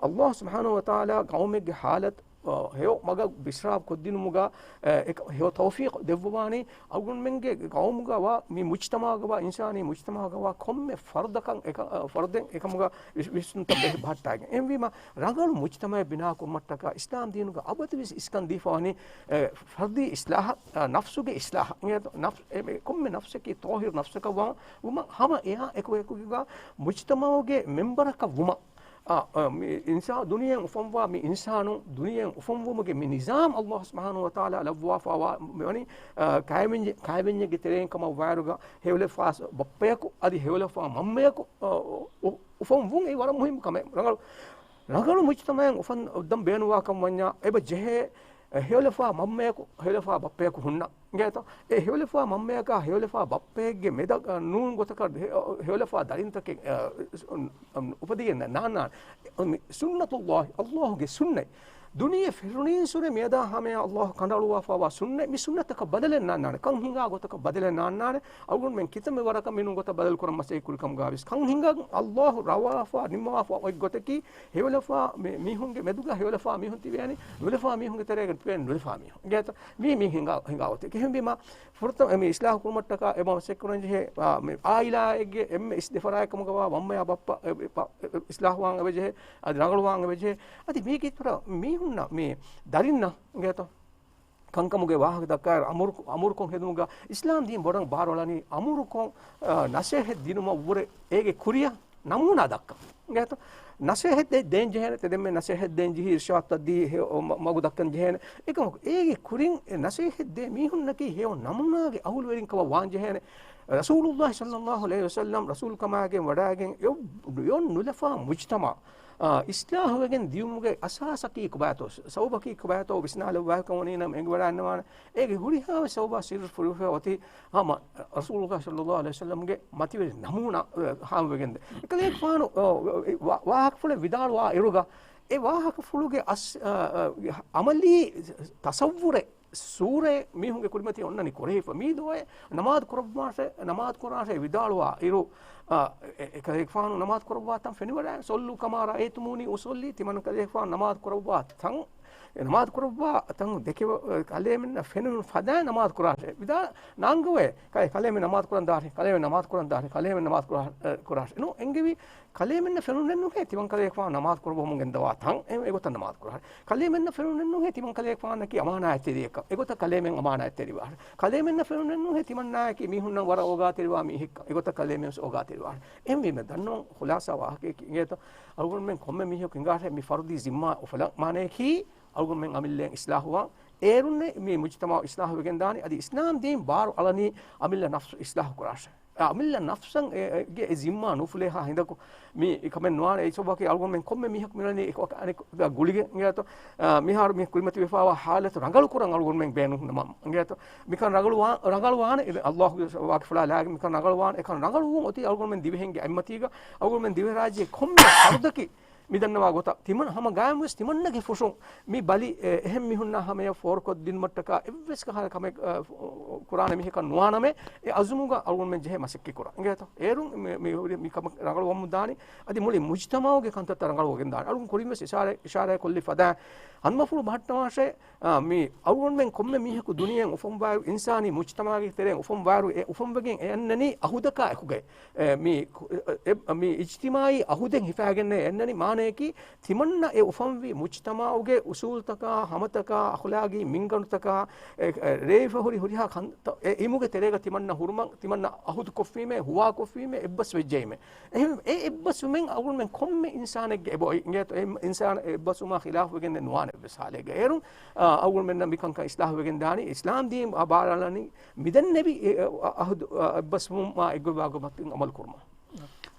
ﷲ ސުބްޙާނަހޫ ވަތަޢާލާ ޤައުމެއްގެ ޙާލަތު، އަ، ހެޔޮ މަގަށް ބިސްރާބް ކޮށްދިނުމުގަ، އެ، އެކަ، ހެޔޮ ތައުފީޤު ދެއްވަވާނީ، އަޅުގަނޑުމެންގެ ޤައުމުގަ ވާ، މި މުޖްތަމަޢުގަ ވާ، އިންސާނީ މުޖްތަމަޢުގަ ވާ ކޮންމެ ފަރުދަކަށް އެކަ، އަ، ފަރުދެއް އެކަމުގަ ވިސް-، ވިސްނުންތައް ބެހި ބަހައްޓާގެން. އެހެންވީމަ، ރަނގަޅު މުޖްތަމަޢެއް ބިނާ ކުރުމަށްޓަކާ އިސްލާމް ދީނުގަ އަބަދުވެސް އިސްކަން ދީފަވަނީ، އެ، ފަރުދީ އިސްލާހަށް، އަ، ނަފްސުގެ އިސްލާހަށް. އިނގޭތޯ؟ ނަފްސް، އެ، އެ، ކޮންމެ ނަފްސަކީ ޠާހިރު ނަފްސަކަށް ވާ، ވުމަށް ހަމަ އެއާ އެކު އެކުގަ މުޖްތަމަޢުގެ މެމްބަރަކަށް ވުމަށް، އަ، އަ، މި އިންސާ-، ދުނިޔެއިން އުފަންވާ މި އިންސާނުން ދުނިޔެއިން އުފަންވުމުގެ މި ނިޒާމް ﷲ ސުބްޙާނަހޫ ވަތަޢާލާ ލައްވާފަވާ މިވަނީ، އަ، ކައިވެންޏެ-، ކައިވެންޏެއްގެ ތެރެއިން ކަމަށް ވާއިރުގަ ހެޔޮލަފާ ބައްޕަޔަކު އަދި ހެޔޮލަފާ މަންމަޔަކު، އަ، އު-، އުފަންވުން އެއީ ވަރަށް މުހިއްމު ކަމެއް. ރަނގަޅު، ރަނގަޅު މުޖްތަމަޢެއް އުފަން އޮއްދަން ބޭނުންވާކަން ވަންޏާ، އެބަ ޖެހޭ، އެ، ހެޔޮލަފާ މަންމަޔަކު، ހެޔޮލަފާ ބައްޕަޔަކު ހުންނަ. އިނގޭތޯ؟ އެ ހެޔޮލަފާ މަންމަޔަކާ ހެޔޮލަފާ ބައްޕައެއްގެ މެދަށް، އަ، ނޫން ގޮތަކަށް ހެ-، އަ، ހެޔޮލަފާ ދަރިންތަކެއް، އަ، އު-، އު-، އުފަދިގެން ނާންނާނެ. މި ސުންނަތުﷲ، ﷲގެ ސުންނަތް. ދުނިޔެ ފެށުނީންސުރެ މިއަދާ ހަމަޔަށް ﷲ ކަނޑައަޅުވާފަވާ ސުންނަތް. މި ސުންނަތަކަށް ބަދަލެއް ނާންނާނެ. ކަން ހިނގާ ގޮތަކަށް ބަދަލެއް ނާންނާނެ. އަޅުގަނޑުމެން ކިތަންމެ ވަރަކަށް މިނޫން ގޮތަށް ބަދަލު ކުރަން މަސައްކަތް ކުރި ކަމުގަވެސް، ކަން ހިނގާ ﷲ ރަވާފަ، ނިންމަވާފަ އޮތް ގޮތަކީ، ހެޔޮލަފާ މި-، މީހުންގެ މެދުގަ ހެޔޮލަފާ މީހުން ތިބޭނީ، ނުލަފާ މީހުންގެ ތެރޭގަ ތިބޭނީ ނުލަފާ މީހުން. އިނގޭތޯ؟ މީ، މީ ހިނގާ، ހިނގާ ގޮތެއް. އެހެންވީމަ، ފުރަތަމަ މި އިސްލާހު ކުރުމަށްޓަކާ އެބަ މަސައްކަތް ކުރަން ޖެހޭ، އާ، މި އާއިލާއެއްގެ އެންމެ އިސް ދެފަރާތް ކަމުގަވާ މަންމަޔާ ބައްޕަ، އެ، އެ، ޕަ-، އެ، އިސްލާހުވާން އެބަ ޖެހޭ، އަދި ރަނގަޅުވާން އެބަ ޖެހޭ. އަދި މީގެ އިތުރަށް މީހުންނަށް މި ދަރިންނަށް އިނގޭތޯ؟ ކަންކަމުގެ ވާހަކަ ދައްކާއިރު އަމުރު-، އަމުރުކޮށް ހެދުމުގަ އިސްލާމް ދީން ބޮޑަށް ބާރުއަޅަނީ އަމުރުކޮށް، އަ، ނަސޭހަތް ދިނުމަށްވުރެ އޭގެ ކުރިއަށް ނަމޫނާ ދައްކަން. އިނގޭތޯ؟ ނަސޭހަތް ދޭ-، ދޭން ޖެހޭނެ، ތެދެންމެ ނަސޭހަތް ދޭން ޖެހި، އިރްޝާދުތައް ދީ، ހެ-، އޮ، މަ-، މަގު ދައްކަން ޖެހޭނެ. އެކަމަކު އޭގެ ކުރިން އެ ނަސޭހަތް ދޭ މީހުންނަކީ ހެޔޮ ނަމޫނާގެ އަހުލުވެރިން ކަމަށް ވާން ޖެހޭނެ. ރަސޫލުﷲ ޞައްލަﷲ ޢަލައިހި ވަސައްލަމް ރަސޫލު ކަމާގެން ވަޑައިގެން އެ-، އެއޮން ނުލަފާ މުޖްތަމަޢު، އާ، އިސްލާހުވެގެން ދިޔުމުގެ އަސާސަކީ ކޮބާތޯ، ސަބަބަކީ ކޮބާތޯ ވިސްނާލައްވާކަމަށް ވަނީ ނަމަ އެނގިވަޑައިގަންނަވާނެ. އޭގެ ހުރިހާވެސް ސަބަބާ ސިއްރު ފުރިފަ އޮތީ ހަމަ ރަސޫލުﷲ ޞައްލަﷲ ޢަލައިހި ވަސައްލަމްގެ މަތިވެރި ނަމޫނާ، އަ، ހާމަވެގެން. ކަލޭގެފާނު، އަ، ވާ-، ވާހަކަފުޅެއް ވިދާޅުވާ އިރުގަ، އެ ވާހަކަފުޅުގެ އަސް-، އަ، އަ، ޢަމަލީ ތަޞައްވުރެއް، ސޫރައެއް މީހުންގެ ކުރިމަތީ އޮންނަނީ ކުރެހިފަ. މީ ދުވަހެއް ނަމާދު ކުރައްވާށޭ، ނަމާދު ކުރާށޭ ވިދާޅުވާ އިރު، އަ، އެ، އެ، ކަލޭގެފާނު ނަމާދު ކުރައްވާ ތަން ފެނިވަޑައި، صلوا كما رأيتموني أصلي، ތިމަން ކަލޭގެފާނު ނަމާދު ކުރައްވާ ތަން، އެ ނަމާދު ކުރައްވާ ތަން ދެކެވ-، އެ، ކަލޭމެންނަށް ފެނުނު ފަދައިން ނަމާދު ކުރާށޭ. ވިދާ ނާންގަވޭ، ކައި ކަލޭމެން ނަމާދު ކުރަން ދާށޭ، ކަލޭމެން ނަމާދު ކުރަން ދާށޭ، ކަލޭމެން ނަމާދު ކުރާ-، އެ، ކުރާށޭ. ނޫ އެނގެވި ކަލޭމެންނަށް ފެނުނެއްނުހޭ، ތިމަން ކަލޭގެފާނު ނަމާދު ކުރައްވަމުން ގެންދަވާ ތަން، އެ، އެގޮތަށް ނަމާދު ކުރާށޭ. ކަލޭމެންނަށް ފެނުނެއްނުހޭ، ތިމަން ކަލޭގެފާނަކީ އަމާނާތްތެރިއެއްކަން، އެގޮތަށް ކަލޭމެން އަމާނާތްތެރިވާށޭ. ކަލޭމެންނަށް ފެނުނެއްނުހޭ، ތިމަންނާއަކީ މީހުންނަށް ވަރަށް އޯގާތެރިވާ މީހެއްކަން، އެގޮތަށް ކަލޭމެން ވެސް އޯގާތެރިވާށޭ. އެހެންވީމަ ދަންނަވަން ޚުލާޞާ ވާހަކަޔަކީ އިނގޭތޯ، އަޅުގަނޑުމެން ކޮންމެ މީހަކު ހިނގާށޭ މި ފަރުދީ ޒިންމާ އުފަލަން، މާނަޔަކީ އަޅުގަނޑުމެން އަމިއްލައިން އިސްލާހުވާން. އޭރުންނޭ މި މުޖްތަމަޢު އިސްލާހުވެގެން ދާނީ. އަދި އިސްލާމް ދީން ބާރު އަޅަނީ އަމިއްލަ ނަފްސު އިސްލާހު ކުރާށޭ. އަމިއްލަ ނަފްސަށް އެ، އެ، ގެ އެ ޒިންމާ ނުފުލޭހާ ހިނދަކު މި ކަމެއް ނުވާނެ. އެ ސަބަބަކީ އަޅުގަނޑުމެން ކޮންމެ މީހަކު މިއުޅެނީ އެކަ-، އަނެކަކާ ގުޅިގެން އިނގޭތޯ. އާ، މިހާރު މި ކުރިމަތިވެފާވާ ހާލަތު ރަނގަޅު ކުރަން އަޅުގަނޑުމެން ބޭނުން ނަމަ އިނގޭތޯ. މިކަން ރަނގަޅުވާ-، ރަނގަޅުވާނެ. ﷲ ގެ ވާހަކަފުޅާ ލާގެ މިކަން ރަނގަޅުވާނެ. އެކަން ރަނގަޅުވުން އޮތީ އަޅުގަނޑުމެން ދިވެހިންގެ އަތްމަތީގަ، އަޅުގަނޑުމެން ދިވެހިރާއްޖެ ކޮންމެ ފަރުދަކީ މި ދަންނަވާ ގޮތަށް ތިމަން ހަމަ ގާތްމުވެސް ތިމަންނަގެ ފުށުން މި ބަލި، އެ، އެހެން މީހުންނާ ހަމަޔަށް ފޯރުކޮށްދިނުމަށްޓަކާ އެއްވެސް ކަހަލަ ކަމެއް، އަ، ކުރާނެ މީހަކަށް ނުވާނަމޭ، އެ އަޒުމުގަ އަޅުގަނޑުމެން ޖެހޭ މަސައްކަތް ކުރަން. އިނގޭތޯ؟ އޭރުން މި، މި ހުރި މި ކަމަށް ރަނގަޅުވަމުން ދާނީ. އަދި މުޅި މުޖްތަމަޢުގެ ކަންތައްތައް ރަނގަޅުވެގެން ދާނީ. އަޅުގަނޑު ކުރިން ވެސް އިޝާރާ، އިޝާރާތް ކޮށްލި ފަދައިން ހަނދުމަފުޅު ބަހައްޓަވާށޭ، އާ، މި އަޅުގަނޑުމެން ކޮންމެ މީހަކު ދުނިޔެއިން އުފަންވާއިރު، އިންސާނީ މުޖްތަމަޢުގެ ތެރެއިން އުފަންވާއިރު، އެ އުފަންވެގެން އެ އަންނަނީ އަހުދަކާ އެކުގައި. އެ، މި، އެ، އެ، މި އިޖްތިމާޢީ އަހުދެއް ހިފައިގެންނޭ އެ އަންނަނީ މާނަ އެކީ ތިމަންނަ އެ އުފަންވި މުޖްތަމައުގެ އުސޫލުތަކާ، ހަމަތަކާ، އަޚުލާގީ މިންގަނޑުތަކާ، އެ، އެ، ރޭވިފަ ހުރި ހުރިހާ ކަންތައް އެ އިމުގެ ތެރޭގަ ތިމަންނަ ހުރުމަށް، ތިމަންނަ އަހުދު ކޮށްފީމޭ، ހުވާ ކޮށްފީމޭ، އެއްބަސް ވެއްޖެއީމޭ. އެހެން އެ އެއްބަސްވުމެން އަޅުގަނޑުމެން ކޮންމެ އިންސާނެއްގެ އެބަ އޮތް އިނގޭތޯ، އެ އިންސާން އެ އެއްބަސްވުމާ ޚިލާފުވެގެން ނުވާނެ އެއްވެސް ހާލެއްގަ. އޭރުން، އާ، އަޅުގަނޑުމެންނަށް މިކަންކަން އިސްލާހުވެގެން ދާނީ، އިސްލާމް ދީން ބާރާލަނީ މިދެންނެވި އެ، އަ، އަހުދު، އަ، އެއްބަސްވުމާ އެއްގޮތްވާގޮތް މަތިން އަމަލު ކުރުމަށް.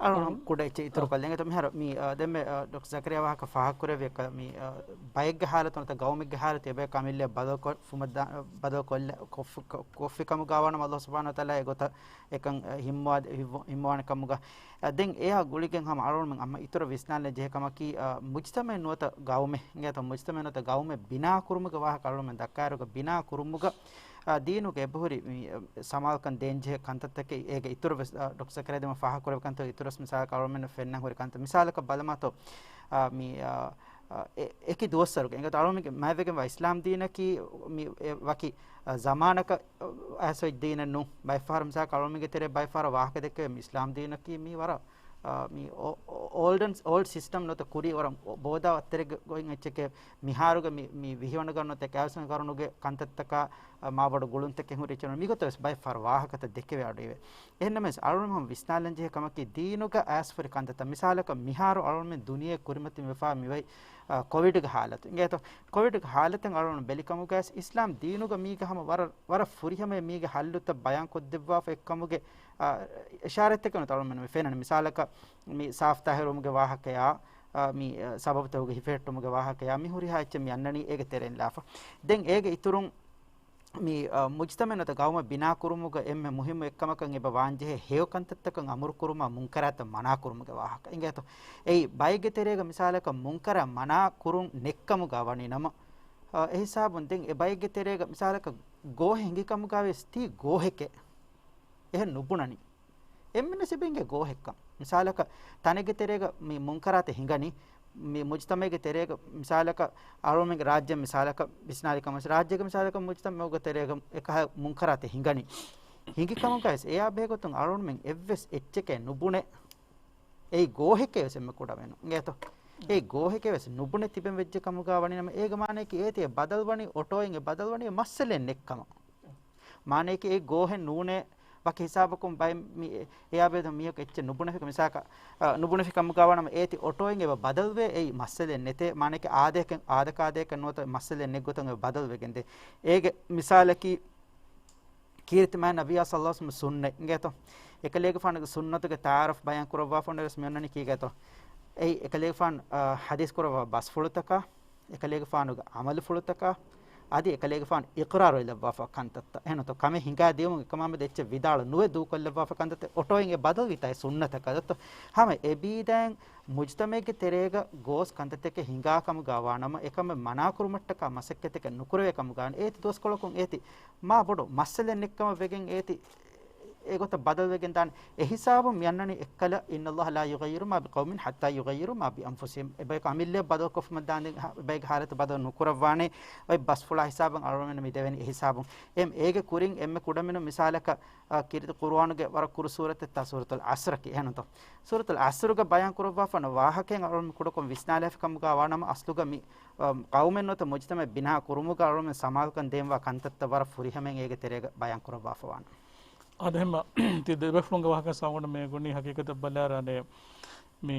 އަޅުގަނޑު ކުޑަ އެއްޗެއް އިތުރު ކޮށްލަން. އެނގޭތޯ މިހާރު މި، އަ، ދެންމެ، އަ، ޑޮކްޓަރ ޒަކަރިޔާ ވާހަކަ ފާހަގަކުރެއްވި އެކަ، މި، އަ، ބައެއްގެ ހާލަތު ނުވަތަ ގައުމެއްގެ ހާލަތު އެބަޔަކު އަމިއްލައަށް ބަދަލު ކޮށްފުމަށް ދާ، ބަދަލު ކޮށްލަ، ކޮށްފި، ކޮ، ކޮށްފި ކަމުގަ ވާނަމަ އައްލާހު ސުބްޙާނަހޫ ވަތަޢާލާ އެގޮތަށް އެކަން، އަ، ހިންމުވާ، ހިންމު، ހިންމުވާނެ ކަމުގަ. އަ، ދެން އެއާ ގުޅިގެން ހަމަ އަޅުގަނޑުމެން އަމަ އިތުރަށް ވިސްނާލަން ޖެހޭ ކަމަކީ، އަ، މުޖްތަމައެއް ނުވަތަ ގައުމެއް، އިނގޭތޯ މުޖްތަމައެއް ނުވަތަ ގައުމެއް ބިނާ ކުރުމުގެ ވާހަކަ އަޅުގަނޑުމެން ދައްކާއިރުގަ ބިނާ ކުރުމުގަ، އަ، ދީނުގެ އެބަހުރި މި، އަ، ސަމާލުކަން ދޭންޖެހޭ ކަންތައްތަކެއް އޭގެ އިތުރަށް ވެސް، އަ، ޑޮކްޓަރ ޒަކަރިޔާ ދެންމެ ފާހަގަކުރެއްވި ކަންތައް އިތުރަށް މިސާލަކަށް ބަލަމާތޯ، އަ، މި، އަ، އަ، އެ، އެކި ދުވަސްވަރުގެ އިނގޭތޯ އަޅުގަނޑުމެންގެ މާތްވެގެންވާ އިސްލާމް ދީނަކީ މި، އެ، ވަކި، އަ، ޒަމާނަކަށް، އަ، އައިސް އޮތް ދީނެއް ނޫން. ބައެއްފަހަރު މިސާލަކަށް އަޅުގަނޑުމެންގެ ތެރޭ ބައެއްފަހަރު ވާހަކަ ދެއްކެވޭ މި އިސްލާމް ދީނަކީ މީ ވަރަށް، އަ، މި އޯ، އޯ، އޯލްޑް އެންޑް، އޯލްޑް ސިސްޓަމް ނުވަތަ ކުރީ ވަރަށް ބޯދާ ވައްތަރެއްގެ ގޮތް އެއްޗެކޭ. މިހާރުގެ މި، މި ވިހިވަނަ ގަރުނު ނުވަތަ އެކާވީސް ވަނަ ގަރުނުގެ ކަންތައްތަކާ، އަ، މާބޮޑު ގުޅުންތަކެއް ހުރި އެއްޗެއް ނޫން. މިގޮތަށް ވެސް ބައެއްފަހަރު ވާހަކަތައް ދެކެވޭ އަޑުއިވޭ. އެހެންނަމަވެސް އަޅުގަނޑު ހަމަ ވިސްނާލަން ޖެހޭ ކަމަކީ ދީނުގަ އައިސްފަހުރި ކަންތައްތައް. މިސާލަކަށް މިހާރު އަޅުގަނޑުމެން ދުނިޔެ ކުރިމަތިން ވެފާ މިވައި، އަ، ކޮވިޑްގެ ހާލަތު. އިނގޭތޯ ކޮވިޑްގެ ހާލަތެއް އަޅުގަނޑު ބެލި ކަމުގައިސް އިސްލާމް ދީނުގަ މީގެ ހަމަ ވަރަށް، ވަރަށް ފުރިހަމަޔަށް މީގެ ހައްލުތައް ބަޔާން ކޮށްދެއްވާފަ އެއްކަމުގެ، އަ، އިޝާރަތްތަކެއް ނުވަތަ އަޅުގަނޑުމެން މި ފެންނަނީ. މިސާލަކަށް މި ސާފްތާހިރުވުމުގެ ވާހަކަޔާ، އަ، މި، އަ، ސަބަބުތަކުގެ ހިފެހެއްޓުމުގެ ވާހަކަޔާ މި ހުރިހާ އެއްޗެއް މި އަންނަނީ އޭގެ ތެރެއިން ލާފަ. ދެން އޭގެ އިތުރުން މި، އަ، މުޖްތަމައެއް ނުވަތަ ގައުމެއް ބިނާ ކުރުމުގަ އެންމެ މުހިއްމު އެއްކަމަކަށް އެބަ ވާންޖެހޭ ހެޔޮ ކަންތައްތަކަށް އަމުރު ކުރުމާ މުންކަރާތަށް މަނާ ކުރުމުގެ ވާހަކަ. އިނގޭތޯ އެއީ ބައެއްގެ ތެރޭގަ މިސާލަކަށް މުންކަރާ މަނާ ކުރުން ނެއްކަމުގަ ވަނީ ނަމަ، އަ، އެހިސާބުން ދެން އެ ބައެއްގެ ތެރޭގަ މިސާލަކަށް ގޯހެއް ހިނގި ކަމުގަ ވެސް ތީ ގޯހެކޭ އެހެން ނުބުނަނީ. އެންމެންވެސް އެބަ އިނގޭ ގޯހެއްކަން. މިސާލަކަށް ތަނެއްގެ ތެރޭގަ މި މުންކަރާތެއް ހިނގަނީ، މި މުޖްތަމައެއްގެ ތެރޭގަ މިސާލަކަށް އަޅުމެންގެ ރާއްޖެ މިސާލަކަށް ވިސްނާލި ކަމަށް ރާއްޖޭގެ މިސާލަކަށް މުޖްތަމައުގެ ތެރޭގަ އެކަހަ މުންކަރާތެއް ހިނގަނީ. ހިނގި ކަމުގައިސް އެއާ ބެހޭގޮތުން އަޅުމެން އެއްވެސް އެއްޗެކޭ ނުބުނެ. އެއީ ގޯހެކޭ ވެސް އެންމެ ކުޑަ ބޭނުން. އިނގޭތޯ އެއީ ގޯހެކޭ ވެސް ނުބުނެ ތިބެން ވެއްޖެ ކަމުގަ ވަނީ ނަމަ އޭގެ މާނަޔަކީ އޭތި އެ ބަދަލު ވަނީ އޮޓޯއިން އެ ބަދަލު ވަނީ އެ މައްސަލައެއް ނެއްކަމަށް. މާނަޔަކީ އެ ގޯހެއް ނޫނޭ ވަކި ހިސާބަކުން ބައެއް މި އެއާ ބެހޭ މީހަކު އެއްޗެއް ނުބުނެފި މިސާކަށް، އަ، ނުބުނެފި ކަމުގަ ވާނަމަ އޭތި އޮޓޯއިން އެބަ ބަދަލުވޭ އެއީ މައްސަލައެއް ނެތޭ. މާނަޔަކީ އާދަޔަކަށް، އާދަކާދަޔަކަށް ނުވަތަ މައްސަލައެއް ނެތް ގޮތަށް އެބަ ބަދަލުވެގެންދޭ. އޭގެ މިސާލަކީ ކީރިތި މާތް ނަބިއްޔާ ޞައްލައްލާހު ޢަލައިހި ވަސައްލަމް ސުންނަތް އިނގޭތޯ. އެކަލޭގެފާނުގެ ސުންނަތުގެ ތަޢާރަފް ބަޔާން ކުރައްވާފަ ވަންޏާ ވެސް މި އޮންނަނީ ކީގަތޯ. އެއީ އެކަލޭގެފާނު، އަ، ޙަދީޘް ކުރައްވާ ބަސްފުޅުތަކާ، އެކަލޭގެފާނުގެ ޢަމަލުފުޅުތަކާ، އަދި އެކަލޭގެފާނު އިޤްރާރު އެލައްވާފަ ކަންތައްތައް. އެހެންތޯ ކަމެއް ހިނގާ ދިޔުމުން އެކަމާމެދު އެއްޗެއް ވިދާޅު ނުވެ ދޫކޮށްލައްވާފަ ކަންތައްތައް އޮޓޯއިން އެ ބަދަލުވިތާ އެ ސުންނަތަކަށް ދޯ. ހަމަ އެބީދައިން މުޖްތަމައެއްގެ ތެރޭގަ ގޯސް ކަންތައްތަކެއް ހިނގާ ކަމުގަ ވާނަމަ، އެކަމެއް މަނާކުރުމަށްޓަކާ މަސައްކަތެކެއް ނުކުރެވޭ ކަމުގަ ވާނެ. އޭތި ދުވަސްކޮޅަކުން އޭތި މާ ބޮޑު މައްސަލައެއް ނެއްކަމަށް ވެގެން އޭތި އެގޮތަށް ބަދަލުވެގެން ދާނެ. އެހިސާބުން މި އަންނަނީ އެއްކަލަ، إن الله لا يغير ما بقوم حتى يغيروا ما بأنفسهم. އެބަޔަކު އަމިއްލައަށް ބަދަލުކޮށްފުމަށް ދާންދެން އެބައިގެ ޙާލަތު ބަދަލު ނުކުރައްވާނެ. އޮތް ބަސްފުޅާ ހިސާބުން އަޅުގަނޑުމެންނަށް މި ދެވެނީ އެހިސާބުން. އެމް އޭގެ ކުރިން އެންމެ ކުޑަމިނުން މިސާލަކަށް، އަ، ކީރިތި ޤުރުއާނުގެ ވަރަށް ކުރު ސޫރަތެއްތާ ސޫރަތުލް ޢަޞްރަކީ. އެހެންތޯ ސޫރަތުލް ޢަޞްރުގަ ބަޔާން ކުރައްވާފަ ވަނަ ވާހަކައިން އަޅުގަނޑު މި ކުޑަކޮށް ވިސްނާލައިފި ކަމުގަ ވާނަމަ އަސްލުގަ މި، އަ، ޤައުމެއް ނުވަތަ މުޖްތަމައެއް ބިނާ ކުރުމުގަ އަޅުގަނޑުމެން ސަމާލުކަން ދޭންވާ ކަންތައްތައް ވަރަށް ފުރިހަމައިން އޭގެ ތެރޭގަ ބަޔާން ކުރައްވާފަ ވާނެ. އާދެ، އެހެންމަ ތި ދެބޭފުޅުންގެ ވާހަކަ ސާގުނޑަ މޭގުނީ ހަގީގަތަށް ބަލާލާނެ މި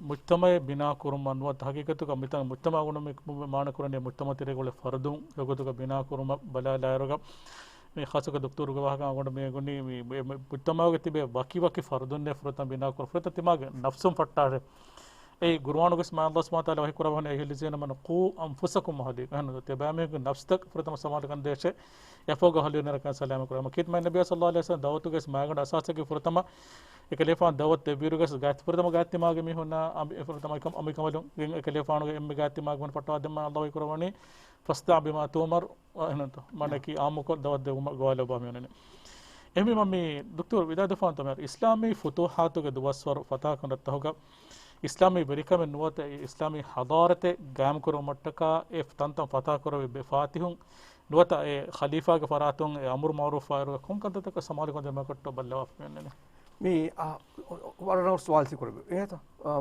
މުޖްތަމައެއް ބިނާ ކުރުމަށް ނުވަތަ ހަގީގަތުގަ މިތަން މުޖްތަމަ ގުނަ މި، މި މާނަ ކުރަނީ މުޖްތަމަ ތެރޭގަ އުޅޭ ފަރުދުން އެގޮތުގަ ބިނާ ކުރުމަށް ބަލާލާއިރުގަ މި ޚާއްޞަކޮށް ދޮކްތަރުގެ ވާހަކަ އަޅުގަނޑު މޭގުނީ މި، މި، މި މުޖްތަމައުގަ ތިބޭ ވަކި ވަކި ފަރުދުންނޭ ފުރަތަމަ ބިނާ ކުރު ފުރަތަމަ ތިމާގެ ނަފްސުން ފައްޓާށޭ. އެއީ ޤުރުއާނުގަސް މާ ﷲ ސުބްޙާނަހޫ ވަތަޢާލާ ވަޙީ ކުރައްވަނީ أيها الذين آمنوا قوا أنفسكم وأهليكم. އެހެން ތިޔަބައިމީހުންގެ ނަފްސުތައް ފުރަތަމަ ސަމާލުކަން ދޭށޭ. އެފޯގަ އަހުލީންނަށް ސަލާމަތް ކުރައްވާ. ކީރިތި މާތް ނަބިއްޔާ ޞައްލައްލާހު ޢަލައިހި ވަސައްލަމް ދަޢުވަތުގަސް މާގަނޑު އަސާސެއްގެ ފުރަތަމަ އެކަލޭފާނު ދަޢުވަތު ދެއްވިއިރުގަސް ގާތް ފުރަތަމަ ގާތްތިމާގެ މީހުންނާ އަމި، އެ ފުރަތަމަ އަމިކަ، އަމިކަމަލުން އެކަލޭފާނުގެ އެންމެ ގާތްތިމާގެ މީހުން ފައްޓަވާ ދެން މާ ﷲ ވަޙީ ކުރައްވަނީ فاصدع بما تؤمر. އެހެންތޯ؟ މާނައަކީ ޢާއްމުކޮށް ދަޢުވަތު ދެއްވުމަށް ގޮވާލައްވާ މި އޮންނަނީ. އެހެންވީމަ މި ދޮކްތަރު ވިދާޅުވެފާނެތޯ މިހާރު އިސްލާމީ ފުތޫޙާތުގެ ދުވަސްވަރު ފަތާކަނޑަށް ތަހުގަ އިސްލާމީ ވެރިކަމެއް ނުވަތަ އެ އިސްލާމީ ޙަޟާރަތެއް ގާއިމްކުރުމަށްޓަކާ އެ ތަންތަން ފަތާކުރެއްވި ފާތިހުން ނުވަތަ އެ ޚަލީފާގެ ފަރާތުން އެ އަމުރު މަޢުރޫފާއިރުގަ ކޮން ކަންތައްތަކަށް ސަމާލުކަން ދިނުމަށްޓަކާ ބައްލަވާފަ މި އޮންނަނީ؟ މި، އާ، ވަރަށް ރަނގަޅު ސުވާލެއް ކުރެއްވި. އެހެންތަ؟ އާ،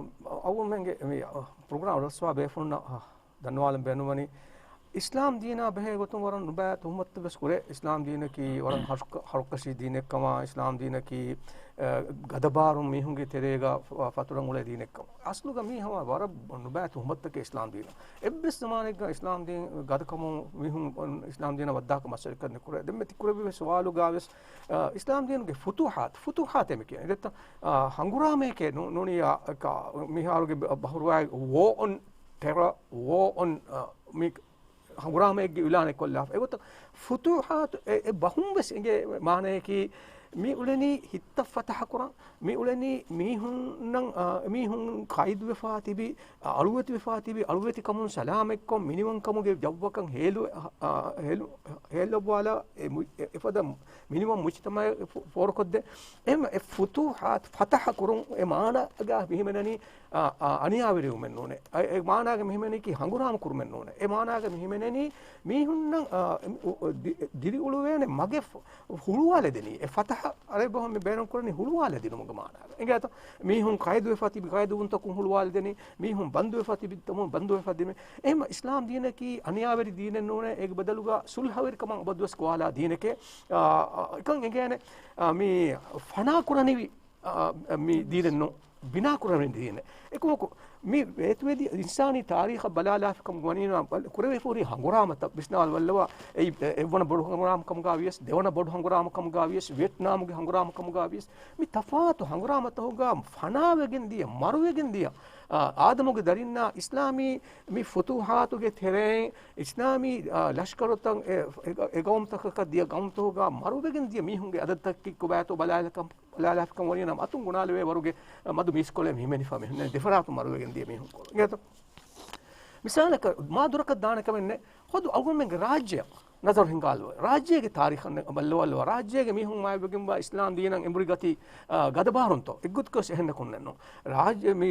އަޅުގަނޑުމެންގެ މި، އާ، ޕްރޮގްރާމް ރަސްވާ ބޭފުޅުންނަށް، އާ، ދަންނަވާލަން ބޭނުންވަނީ، އިސްލާމް ދީނާ ބެހޭ ގޮތުން ވަރަށް ނުބައި ތުހުމަތު ވެސް ކުރޭ، އިސްލާމް ދީނަކީ ވަރަށް ހަރުކަ-، ހަރުކަށި ދީނެއްކަމާ، އިސްލާމް ދީނަކީ، އާ، ގަދަބާރުން މީހުންގެ ތެރޭގަ ފ-، ފަތުރަން އުޅޭ ދީނެއްކަމަށް. އަސްލުގަ މީ ހަމަ ވަރަށް ނުބައި ތުހުމަތުތަކެއް އިސްލާމް ދީނަށް. އެއްވެސް ޒަމާނެއްގަ އިސްލާމް ދީން ގަދަކަމުން މީހުން އިސްލާމް ދީނަށް ވައްދާކަށް މަސައްކަތް ނުކުރޭ. ދެން މި ތި ކުރެއްވި ސުވާލުގަ ވެސް، އާ، އިސްލާމް ދީނުގެ ފުތޫޙާތު، ފުތޫޙާތޭ މި ކިޔަނީ. ދެއްތަ، އާ، ހަނގުރާމައެކޭ ނޫ-، ނޫނިއްޔާ، އަ، ކާ-، މިހާރުގެ ބަ-، ބަހުރުވާ ވޯ އޮން ޓެރަ، ވޯ އޮން، އާ، މި ހަނގުރާމައެއްގެ އިޢުލާނެއް ކޮށްލާފަ. އެގޮތަށް ފުތޫޙާތު އެ، އެ ބަހުން ވެސް އެނގޭ މާނަޔަކީ، މި އުޅެނީ ހިތަށް ފަތަޙަ ކުރަން، މި އުޅެނީ މީހުންނަށް، އާ، މީހުން ޤައިދުވެފާ ތިބި، އަޅުވެތިވެފާ ތިބި، އަޅުވެތިކަމުން ސަލާމަތްކޮށް، މިނިވަންކަމުގެ ޖައްވަކަށް ހޭލު-، އާ، ހޭލު-، ހޭލައްވާލާ، އެ މު-، އެ، އެފަދަ މިނިވަން މުޖްތަމަޢެއް ފޯ-، ފޯރުކޮށްދޭ. އެހެން އެ ފުތޫޙާތު ފަތަޙަ ކުރުން އެ މާނައިގަ މިހިމެނެނީ، އާ، އާ، އަނިޔާވެރިވުމެއް ނޫނޭ. އަ، އެ މާނާގަ މިހިމެނީކީ ހަނގުރާމަ ކުރުމެއް ނޫނޭ. އެ މާނާގަ މިހިމެނެނީ މީހުންނަށް، އާ، އު-، އު-، ދި-، ދިރިއުޅުވޭނެ މަގެއް ފު-، ހުޅުވާލަދެނީ. އެ ފަތަޙަ އަރަބި ބަހުން މި ބޭނުންކުރަނީ ހުޅުވާލަދިނުމުގެ މާނާގަ. އެނގޭތަ؟ މީހުން ޤައިދުވެފަ ތިބި ޤައިދުވުންތަކުން ހުޅުވާލަދެނީ، މީހުން ބަންދުވެފަ ތިބި ތަމުން ބަންދުވެފަ ދިމެ. އެހެން އިސްލާމް ދީނަކީ އަނިޔާވެރި ދީނެއް ނޫނޭ، އޭގެ ބަދަލުގަ ޞުލްޙަވެރިކަމަށް އަބަދުވެސް ގޮވާލާ ދީނެކޭ. އާ، އާ، އެކަން އެނގޭނެ، އާ، މި ފަނާ ކުރަނިވި، އާ، މި ދީނެއް ނޫން، ބިނާ ކުރަނިވި ދީނެއް. އެކަމަކު، މި ވޭތުވެދިޔަ އިންސާނީ ތާރީޚަށް ބަލާލާފިކަމުގަ ވަނީނަމަ، ބަލ-، ކުރެވިފަ ހުރި ހަނގުރާމަތައް ވިސްނާލަބަލަވާ، އެއީ އެ-، އެއްވަނަ ބޮޑު ހަނގުރާމަ ކަމުގަ ވިޔަސް، ދެވަނަ ބޮޑު ހަނގުރާމަ ކަމުގަ ވިޔަސް، ވިއެޓްނާމުގެ ހަނގުރާމަ ކަމުގަ ވިޔަސް، މި ތަފާތު ހަނގުރާމަތަކުގަ ފަނާވެގެން ދިޔަ، މަރުވެގެން ދިޔަ، އާ، އާދަމުގެ ދަރިންނާ އިސްލާމީ މި ފުތޫޙާތުގެ ތެރެއިން އިސްލާމީ، އާ، ލަޝްކަރުތައް އެ، އެ، އެ ގައުމުތަކަކަށް ދިޔަ ގައުމުތަކުގަ މަރުވެގެން ދިޔަ މީހުންގެ އަދަދުތަކެއް ކޮބާތޯ ބަލާލަކަން، ބަލާލާފިކަން ވަނީ ނަމަ އަތުން ގުނާލެވޭ ވަރުގެ، އަ، މަދު މީސްކޮޅެއް ހިމެނިފަ މި ހުންނަނީ ދެފަރާތުން މަރުވެގެން ދިޔަ މީހުން ކޮޅު. އިނގޭތޯ؟ މިސާލަކަށް މާ ދުރަކަށް ދާނެ ކަމެއް ނެތް. ޚުދު އަޅުގަނޑުމެންގެ ރާއްޖެއަށް ނަޒަރު ހިންގާލުވަ. ރާއްޖޭގެ ތާރީޚަށް ބައްލަވާލުވަ. ރާއްޖޭގެ މީހުން މާތްވެގެންވާ އިސްލާމް ދީނަށް އެނބުރި ގަތީ، އާ، ގަދަބާރުންތޯ؟ އެއްގޮތަކަށް އެހެންނަކުންނެއްނު. ރާއްޖެ މި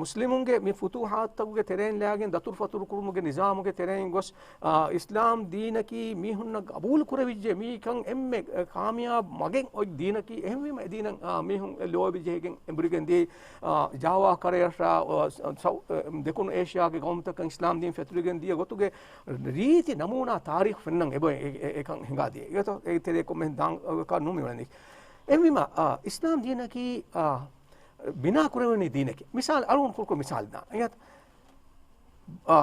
މުސްލިމުންގެ މި ފުތޫޙާތުތަކުގެ ތެރެއިން ލާގެން ދަތުރުފަތުރު ކުރުމުގެ ނިޒާމުގެ ތެރެއިން ގޮސް، އާ، އިސްލާމް ދީނަކީ މީހުންނަށް ގަބޫލު ކުރެވިއްޖެ މީކަން އެންމެ، އަ، ކާމިޔާބު މަގެއް އޮތް ދީނަކީ. އެހެންވީމަ އެ ދީނަށް، އާ، މީހުން ލޯބި ޖެހިގެން އެނބުރިގެން ދިޔައީ، އާ، ޖާވާ ކަރަޔަށާ، އާ، ސަ-، ސައު-، އެ، ދެކުނު އޭޝިޔާގެ ގައުމުތަކަށް އިސްލާމް ދީން ފެތުރިގެން ދިޔަ ގޮތުގެ ރީތި ނަމޫނާ ތާރީޚު ފެންނަން އެބަ-، އެ-، އެ-، އެކަން ހިނގާ ދިޔަ. އެގޮތަށް އެ ތެރޭ ކޮންމެހެން ދާން ކާ ނޫން މިވަނީ. އެހެންވީމަ، އާ، އިސްލާމް ދީނަކީ، އާ، ބިނާ ކުރެވެނީ ދީނެކޭ. މިސާލު، އަޅުގަނޑު ކުރުކުރު މިސާލު ދާން. އެނގޭތަ؟ އާ،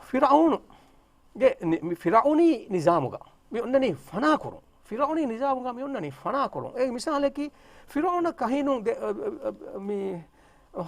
ފިރުޢައުނުގެ ނި-، މި ފިރުޢައުނީ ނިޒާމުގަ މި އޮންނަނީ ފަނާކުރުން. ފިރުޢައުނީ ނިޒާމުގަ މި އޮންނަނީ ފަނާކުރުން. އޭގެ މިސާލަކީ، ފިރުޢައުނަށް ކަހީނުން ދެ-، އަ، އަ، އަ، މި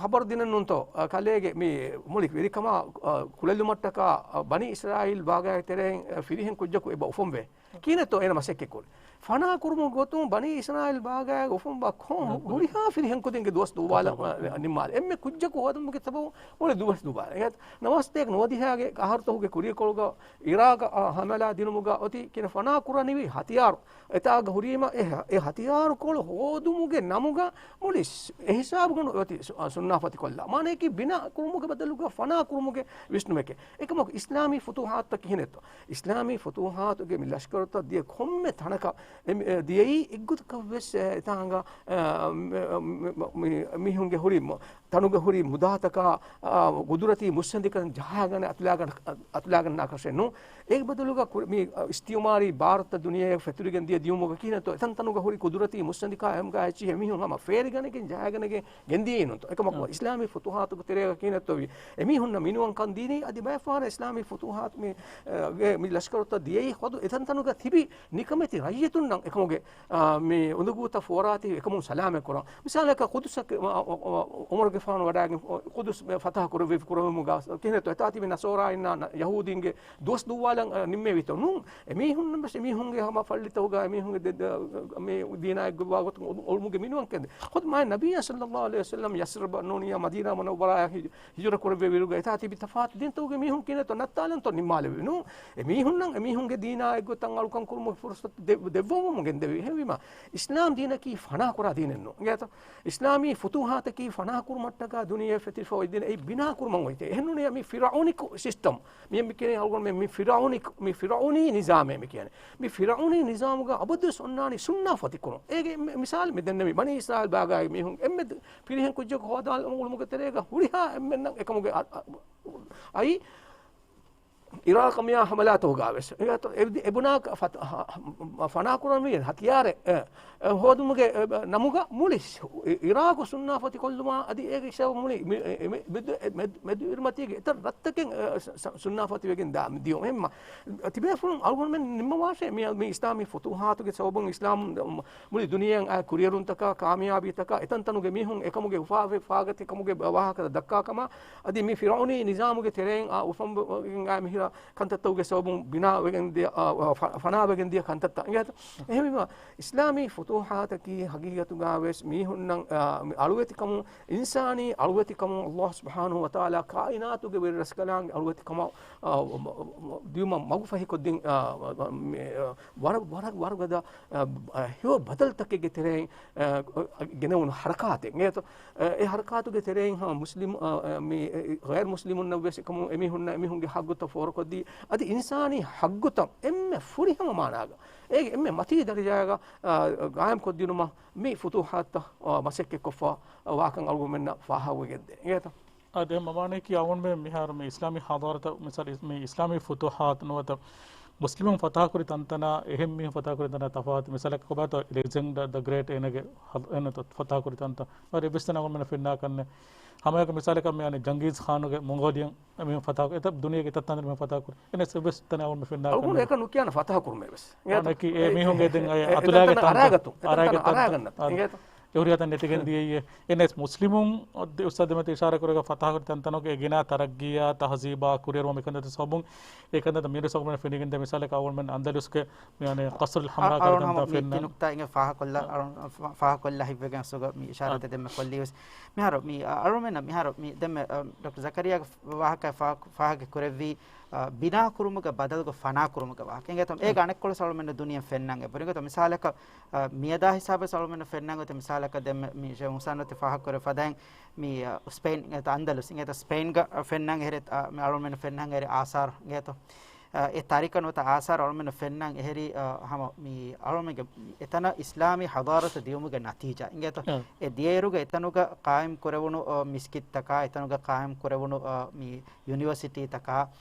ހަބަރު ދިނެއްނޫންތޯ، އަ، ކަލޭގެ މި މުޅި ވެރިކަމާ، އަ، ކުޅެލުމަށްޓަކާ، އަ، ބަނީ އިސްރާއީލް ބާގާގެ ތެރެއިން، އަ، ފިރިހެން ކުއްޖަކު އެބަ އުފަންވޭ. ކިހިނެއްތޯ އޭނަ މަސައްކަތް ކުރި؟ ފަނާ ކުރުމުގެ ގޮތުން ބަނީ އިސްރާއީލް ބާގާގެ އުފަންވާ ކޮން ހުރިހާ ފިރިހެން ކުދިންގެ ދުވަސް ދުއްވާލަ، އަ، ނިންމާލެ. އެންމެ ކުއްޖަކު ހޯދުމުގެ ސަބަބުން މުޅި ދުވަސް ދުއްވާލެ. ނަވާސްތޭކަ ނުވަދިހައިގެ އަހަރުތަހުގެ ކުރިއަކޮޅުގަ އިރާގަށް، އާ، ހަމަލާ ދިނުމުގަ އޮތީ ކިހިނެއް ފަނާ ކުރަނިވި ހަތިޔާރު އެތާގަ ހުރީމަ އެ، އެ ހަތިޔާރުކޮޅު ހޯދުމުގެ ނަމުގަ މުޅި ސް-، އެހިސާބުގަނޑު އޮތީ ސު-، އާ، ސުންނާފަތި ކޮށްލާ. މާނަޔަކީ ބިނާ ކުރުމުގެ ބަދަލުގަ ފަނާ ކުރުމުގެ ވިސްނުމެކޭ. އެކަމަކު އިސްލާމީ ފުތޫޙާތުތައް ކިހިނެއްތޯ؟ އިސްލާމީ ފުތޫޙާތުގެ މި ލަޝްކަރުތައް ދިޔަ ކޮންމެ ތަނަކަށް އެ މި-، އެ ދިޔައީ އެއްގޮތަކަށް ވެސް، އެ، އެތާނގަ، އެ، މި-، މި-، މި-، މީހުންގެ ހުރި މު-، ތަނުގެ ހުރި މުދާތަކާ، އާ، ގުދުރަތީ މުއްސަނދިކަން ޖަހާގަނެ އަތުލާގަން-، އަތުލާގަންނާކަށެއް ނޫން. އޭގެ ބަދަލުގަ ކުރި-، މި، އަ، އިސްތިއުމާރީ ބާރުތައް ދުނިޔެއަށް ފެތުރިގެން ދިޔަ ދިޔުމުގަ ކިހިނެއްތޯ އެތަންތަނުގަ ހުރި ގުދުރަތީ މުއްސަނދިކާ އެހެން ގާތް އެއްޗިހި އެމީހުން ހަމަ ފޭރިގަނެގެން ޖަހާގަނެގެން ގެންދިޔައީ ނޫންތޯ. އެކަމަކު އިސްލާމީ ފުތޫޙާތުގެ ތެރޭގަ ކިހިނެއްތޯ ވީ؟ އެމީހުންނަށް މިނިވަންކަން ދީނީ އަދި ބައެއް ފަހަރަށް އިސްލާމީ ފުތޫޙާތު މި، އަ، ގެ މި ލަޝްކަރުތައް ދިޔައީ ޚުދު އެތަންތަނުގަ ތިބި ނިކަމެތި ރައްޔިތުންނަށް އެކަމުގެ، އާ، މި އުނދަގޫތައް ފޯރާތީ އެކަމުން ސަލާމަތް ކުރަން. މިސާލަކަށް ޤުދުސަށް، އަ، އަ، އަ، އުމަރުގެފާނު ވަޑައިގެން ޤުދުސް ފަތަޙަ ކުރެއްވި ކުރެއްވުމުގަ ކިހިނެއްތޯ އެތާ ތިބި ނަޞާރާއިންނާ ޔަހޫދީންގެ ދުވަސް ދުއްވާލަން، އަ، ނިންމެވިތޯ؟ ނޫން. އެމީހުން ވެސް އެމީހުންގެ ހަމަ ފައްޅިތަކުގަ އެމީހުންގެ ދެ-، ދެ-، މި ދީނާ އެއްގޮތްވާ ގޮތުން އޮ-، އޮޅުމުގެ މިނިވަންކަން ދޭ. ޚުދު މާތް ނަބިއްޔާ ޞައްލައްލާހު ޢަލައިހި ވަސައްލަމް ޔަސްރިބަށް ނޫނިއްޔާ މަދީނާ މުނައްވަރާއަށް ހިޖު-، ހިޖުރަ ކުރެއްވި ވިރުގަ އެތާ ތިބި ތަފާތު ދީންތަކުގެ މީހުން ކިހިނެއްތޯ ނައްތާލަންތޯ ނިންމާލެވި. ނޫން. އެމީހުންނަށް އެމީހުންގެ ދީނާ އެއްގޮތަށް ކަން ކުރުމުގެ ފުރުސަތު ދެ-، ދެއްވަމުން ގެންދެވީ. އެހެންވީމަ، އިސްލާމް ދީނަކީ ފަނާކުރާ ދީނެއް ނޫން. އިނގޭތޯ؟ އިސްލާމީ ފުތޫހާތަކީ ފަނާކުރުމަށްޓަކާ ދުނިޔެ ފެތިފަ އޮތް ދީނެއް. އެއީ ބިނާކުރުމަށް އޮތް ދޭ. އެހެން ނޫނީ މި ފިރައުނިކު ސިސްޓަމް. މި، މި ކިޔަނީ އަޅުގަނޑުމެން މި ފިރައުނިކު، މި ފިރައުނީ ނިޒާމޭ މި ކިޔަނީ. މި ފިރައުނީ ނިޒާމުގަ އަބަދުވެސް އޮންނާނީ ސުންނާ ފަތިކުރުން. އޭގެ މި-، މިސާލު މި ދެންނެވި ބަނީ އިސްރާއީލް ބާގާއި މީހުން އެންމެ ފިރިހެން ކުއްޖަކު ހޯދާލުމުގެ ތެރޭގަ ހުރިހާ އެންމެންނަށް އެކަމުގެ އަ-، އަ-، އައި އިރާޤަށް މިއާ ހަމަލާތަކުގަ ވެސް. އެ، އެ ބުނާ ފަތ-، ފަނާކުރަންވީ ހަތިޔާރެއް، އެ، އެ، ހޯދުމުގެ، އެ، ނަމުގަ މުޅި އިރާޤު ސުންނާ ފަތިކޮށްލުމާ އަދި އޭގެ ސަބަބު މުޅި މި-، އެ، އެ، މެދު، އެ، މެދު، މެދު އިރުމަތީގެ އެތައް ރަށްތަކެއް، އެ، ސަ-، ސަ-، ސުންނާ ފަތިވެގެން ދާ ދިޔުން. އެހެންމަ ތިބޭފުޅުން އަޅުގަނޑުމެން ނިންމަވާށޭ މި، މި އިސްލާމީ ފުތޫހާތުގެ ސަބަބުން އިސްލާމް މުޅި ދުނިޔެއަށް އައި ކުރިއެރުންތަކާ، ކާމިޔާބީތަކާ، އެތަންތަނުގެ މީހުން އެކަމުގެ އުފާވެ-، ފާގަތި ކަމުގެ ވާހަކަ ދައްކާ ކަމާ، އަދި މި ފިރައުނީ ނިޒާމުގެ ތެރެއިން އާ އުފަންވެގެން އާ މިހިރަ ކަންތައްތަކުގެ ސަބަބުން ބިނާވެގެން ދިޔަ، އާ، ފަ-، ފަނާވެގެން ދިޔަ ކަންތައްތައް. އިނގޭތަ؟ އެހެންވީމަ، އިސްލާމީ ފުތޫހާތަކީ ހަގީގަތުގަ ވެސް މީހުންނަށް، އާ، މި އަޅުވެތިކަމުން، އިންސާނީ އަޅުވެތިކަމުން ﷲ ސުބްޙާނަހޫ ވަތަޢާލާ ކާއިނާތުގެ ވެރިރަސްކަލާނގެ އަޅުވެތިކަމަށް، އާ، ދިޔުމަށް މަގުފަހިކޮށްދިން، އާ، މި، އާ، ވަރަށް، ވަރަށް، ވަރަށް ގަދަ، އާ، ހެޔޮ ބަދަލުތަކެއްގެ ތެރެއިން، އާ، ގެނެވުނު ހަރަކާތެއް. އިނގޭތޯ؟ އެ ހަރަކާތުގެ ތެރެއިން ހަމަ މުސްލިމް، އަ، އަ، މި، އެ، ޣައިރު މުސްލިމުންނަށް ވެސް އެކަމު އެމީހުންނަށް އެމީހުންގެ ހައްގުތައް ފޯރުކޮށްދީ، އަދި އިންސާނީ ހައްގުތައް އެންމެ ފުރިހަމަ މާނާގަ، އޭގެ އެންމެ މަތީ ދަރަޖާގަ، އަ، ގާއިމްކޮށްދިނުމަށް މި ފުތޫހާތަށް، އަ، މަސައްކަތްކޮށްފަ ވާކަން އަޅުގަނޑުމެންނަށް ފާހަގަވެގެންދޭ. އިނގޭތަ؟ އާދެ، މަ-، މާނައަކީ އަޅުގަނޑުމެން މިހާރު މި އިސްލާމީ ޙަޟާރަތަށް މިސާލު މި އިސްލާމީ ފުތޫހާތު ނުވަތަ މުސްލިމުން ފަތާކުރި ތަންތަނާ އެހެން މީހުން ފަތާކުރި ތަންތަނާ ތަފާތު. މިސާލަކަށް ކޮބާތޯ އެލެގްޒެންޑަރ ދަ ގްރޭޓް އޭނަގެ ހަ-، އޭނަ ތަ-، ފަތާކުރި ތަންތަން. އަދި އެއްވެސް ތަނެއް އަޅުގަނޑުމެންނަށް ފެންނާކަށް ނެތް. ހަމައެކަނި މިސާލަކަށް މި އަނެއް ޖަންގީޒް ޚާނުގެ މޮންގޯލިއަން އެމީހުން ފަތާކުރި. އެތައް ދުނިޔޭގެ އެތައް ތަނެއް މީހުން ފަތާކުރި. އެނެސް އެއްވެސް ތަނެއް އަޅުގަނޑުމެން ފެންނާކަށް އަޅުގަނޑު ނެތް. އެކަން ނުކިޔާނެ ފަތާކުރުމޭ ވެސް. އިނގޭތޯ؟ އަނެކީ އެ އެ، މީހުންގެ އެ، ދެން އެ، އަތުލާގެ އެތަން ތަންތަން އަރާގަތު. އަރާގަތު. އެތަން އަރާގަންނަ. އަ، އިނގޭތޯ؟ އެ ހުރިހާ ތަން ނެތިގެން ދިޔައީ. އެނެސް މުސްލިމުން އޮއްދެ އުސްތާދު ދެމެތި އިޝާރާ ކުރެގަ ފަތާކުރި ތަންތަނުގެ ގިނަ ތަރައްގީއާ، ތަހުޒީބާ، ކުރިއެރުމަށް މިކަންތައް ސަބަބުން އެކަންތައް މިރި ސަބަބުން ފެނިގެންދޭ. މިސާލަކަށް އަޅުގަނޑުމެން އަންދަލުސްގެ މި އަނެއް ޤަސްރުލް އަ-، ހަމްރާ އަޅުގަނޑު ކަންތައް ހަމަ މި ފެންނަ. ތި ނުކްތާ އިނގޭ ފާހަކޮށްލާ، އަ، އަޅު-، ފާ-، ފާހަކޮށްލާ ހިތްވެގެން ސުގަ މި އިޝާރާތެއް ދެންމެ ކޮށްލީވެސް. މިހާރު މި، އަ، އަޅުމެންނަށް މިހާރު މި ދެންމެ، އަ، ޑޮކްޓަރ ޒަކަރިޔާގެ ވާހަކަ ފާ-، ފާހަގަ ކުރެއްވީ، އަ، ބިނާ ކުރުމުގެ ބަދަލުގަ ފަނާ ކުރުމުގެ ވާހަކަ. އިނގޭތޯ؟ އޭގެ އަނެއްކޮޅު އަޅުމެންނަށް ދުނިޔެ ފެންނަން އެބަހުރި. އިނގޭތޯ؟ މިސާލަކަށް، އަ، މިއަދާ ހިސާބަށް އަޅުމެންނަށް ފެންނަން އޮތީ މިސާލަކަށް ދެންމެ މި ޝޭޚް މުހުސަން އޮތީ ފާހަގަ ކުރެ ފަދައިން މި، އަ، ސްޕެއިން އިނގޭތޯ؟ އަންދަލުސް އިނގޭތޯ؟ ސްޕެއިންގަ ފެންނަން އެހެރި، އަ، މި އަޅުމެންނަށް ފެންނަން އެހެރި އާސާރު އިނގޭތޯ؟ އެ ތާރީޚަށް ނުވަތަ އާސާރު އަޅުމެންނަށް ފެންނަން އެހެރީ، އަ، ހަމަ މި އަޅުމެންގެ އެތަނަށް އިސްލާމީ ޙަޟާރަތު ދިޔުމުގެ ނަތީޖާ އިނގޭތޯ؟ އަ. އެ ދިޔައިރުގަ އެތަނުގަ ޤާއިމް ކުރެވުނު، އަ، މިސްކިތްތަކާ، އެތަނުގަ ޤާއިމް ކުރެވުނު، އަ، މި ޔުނިވަރސިޓީތަކާ،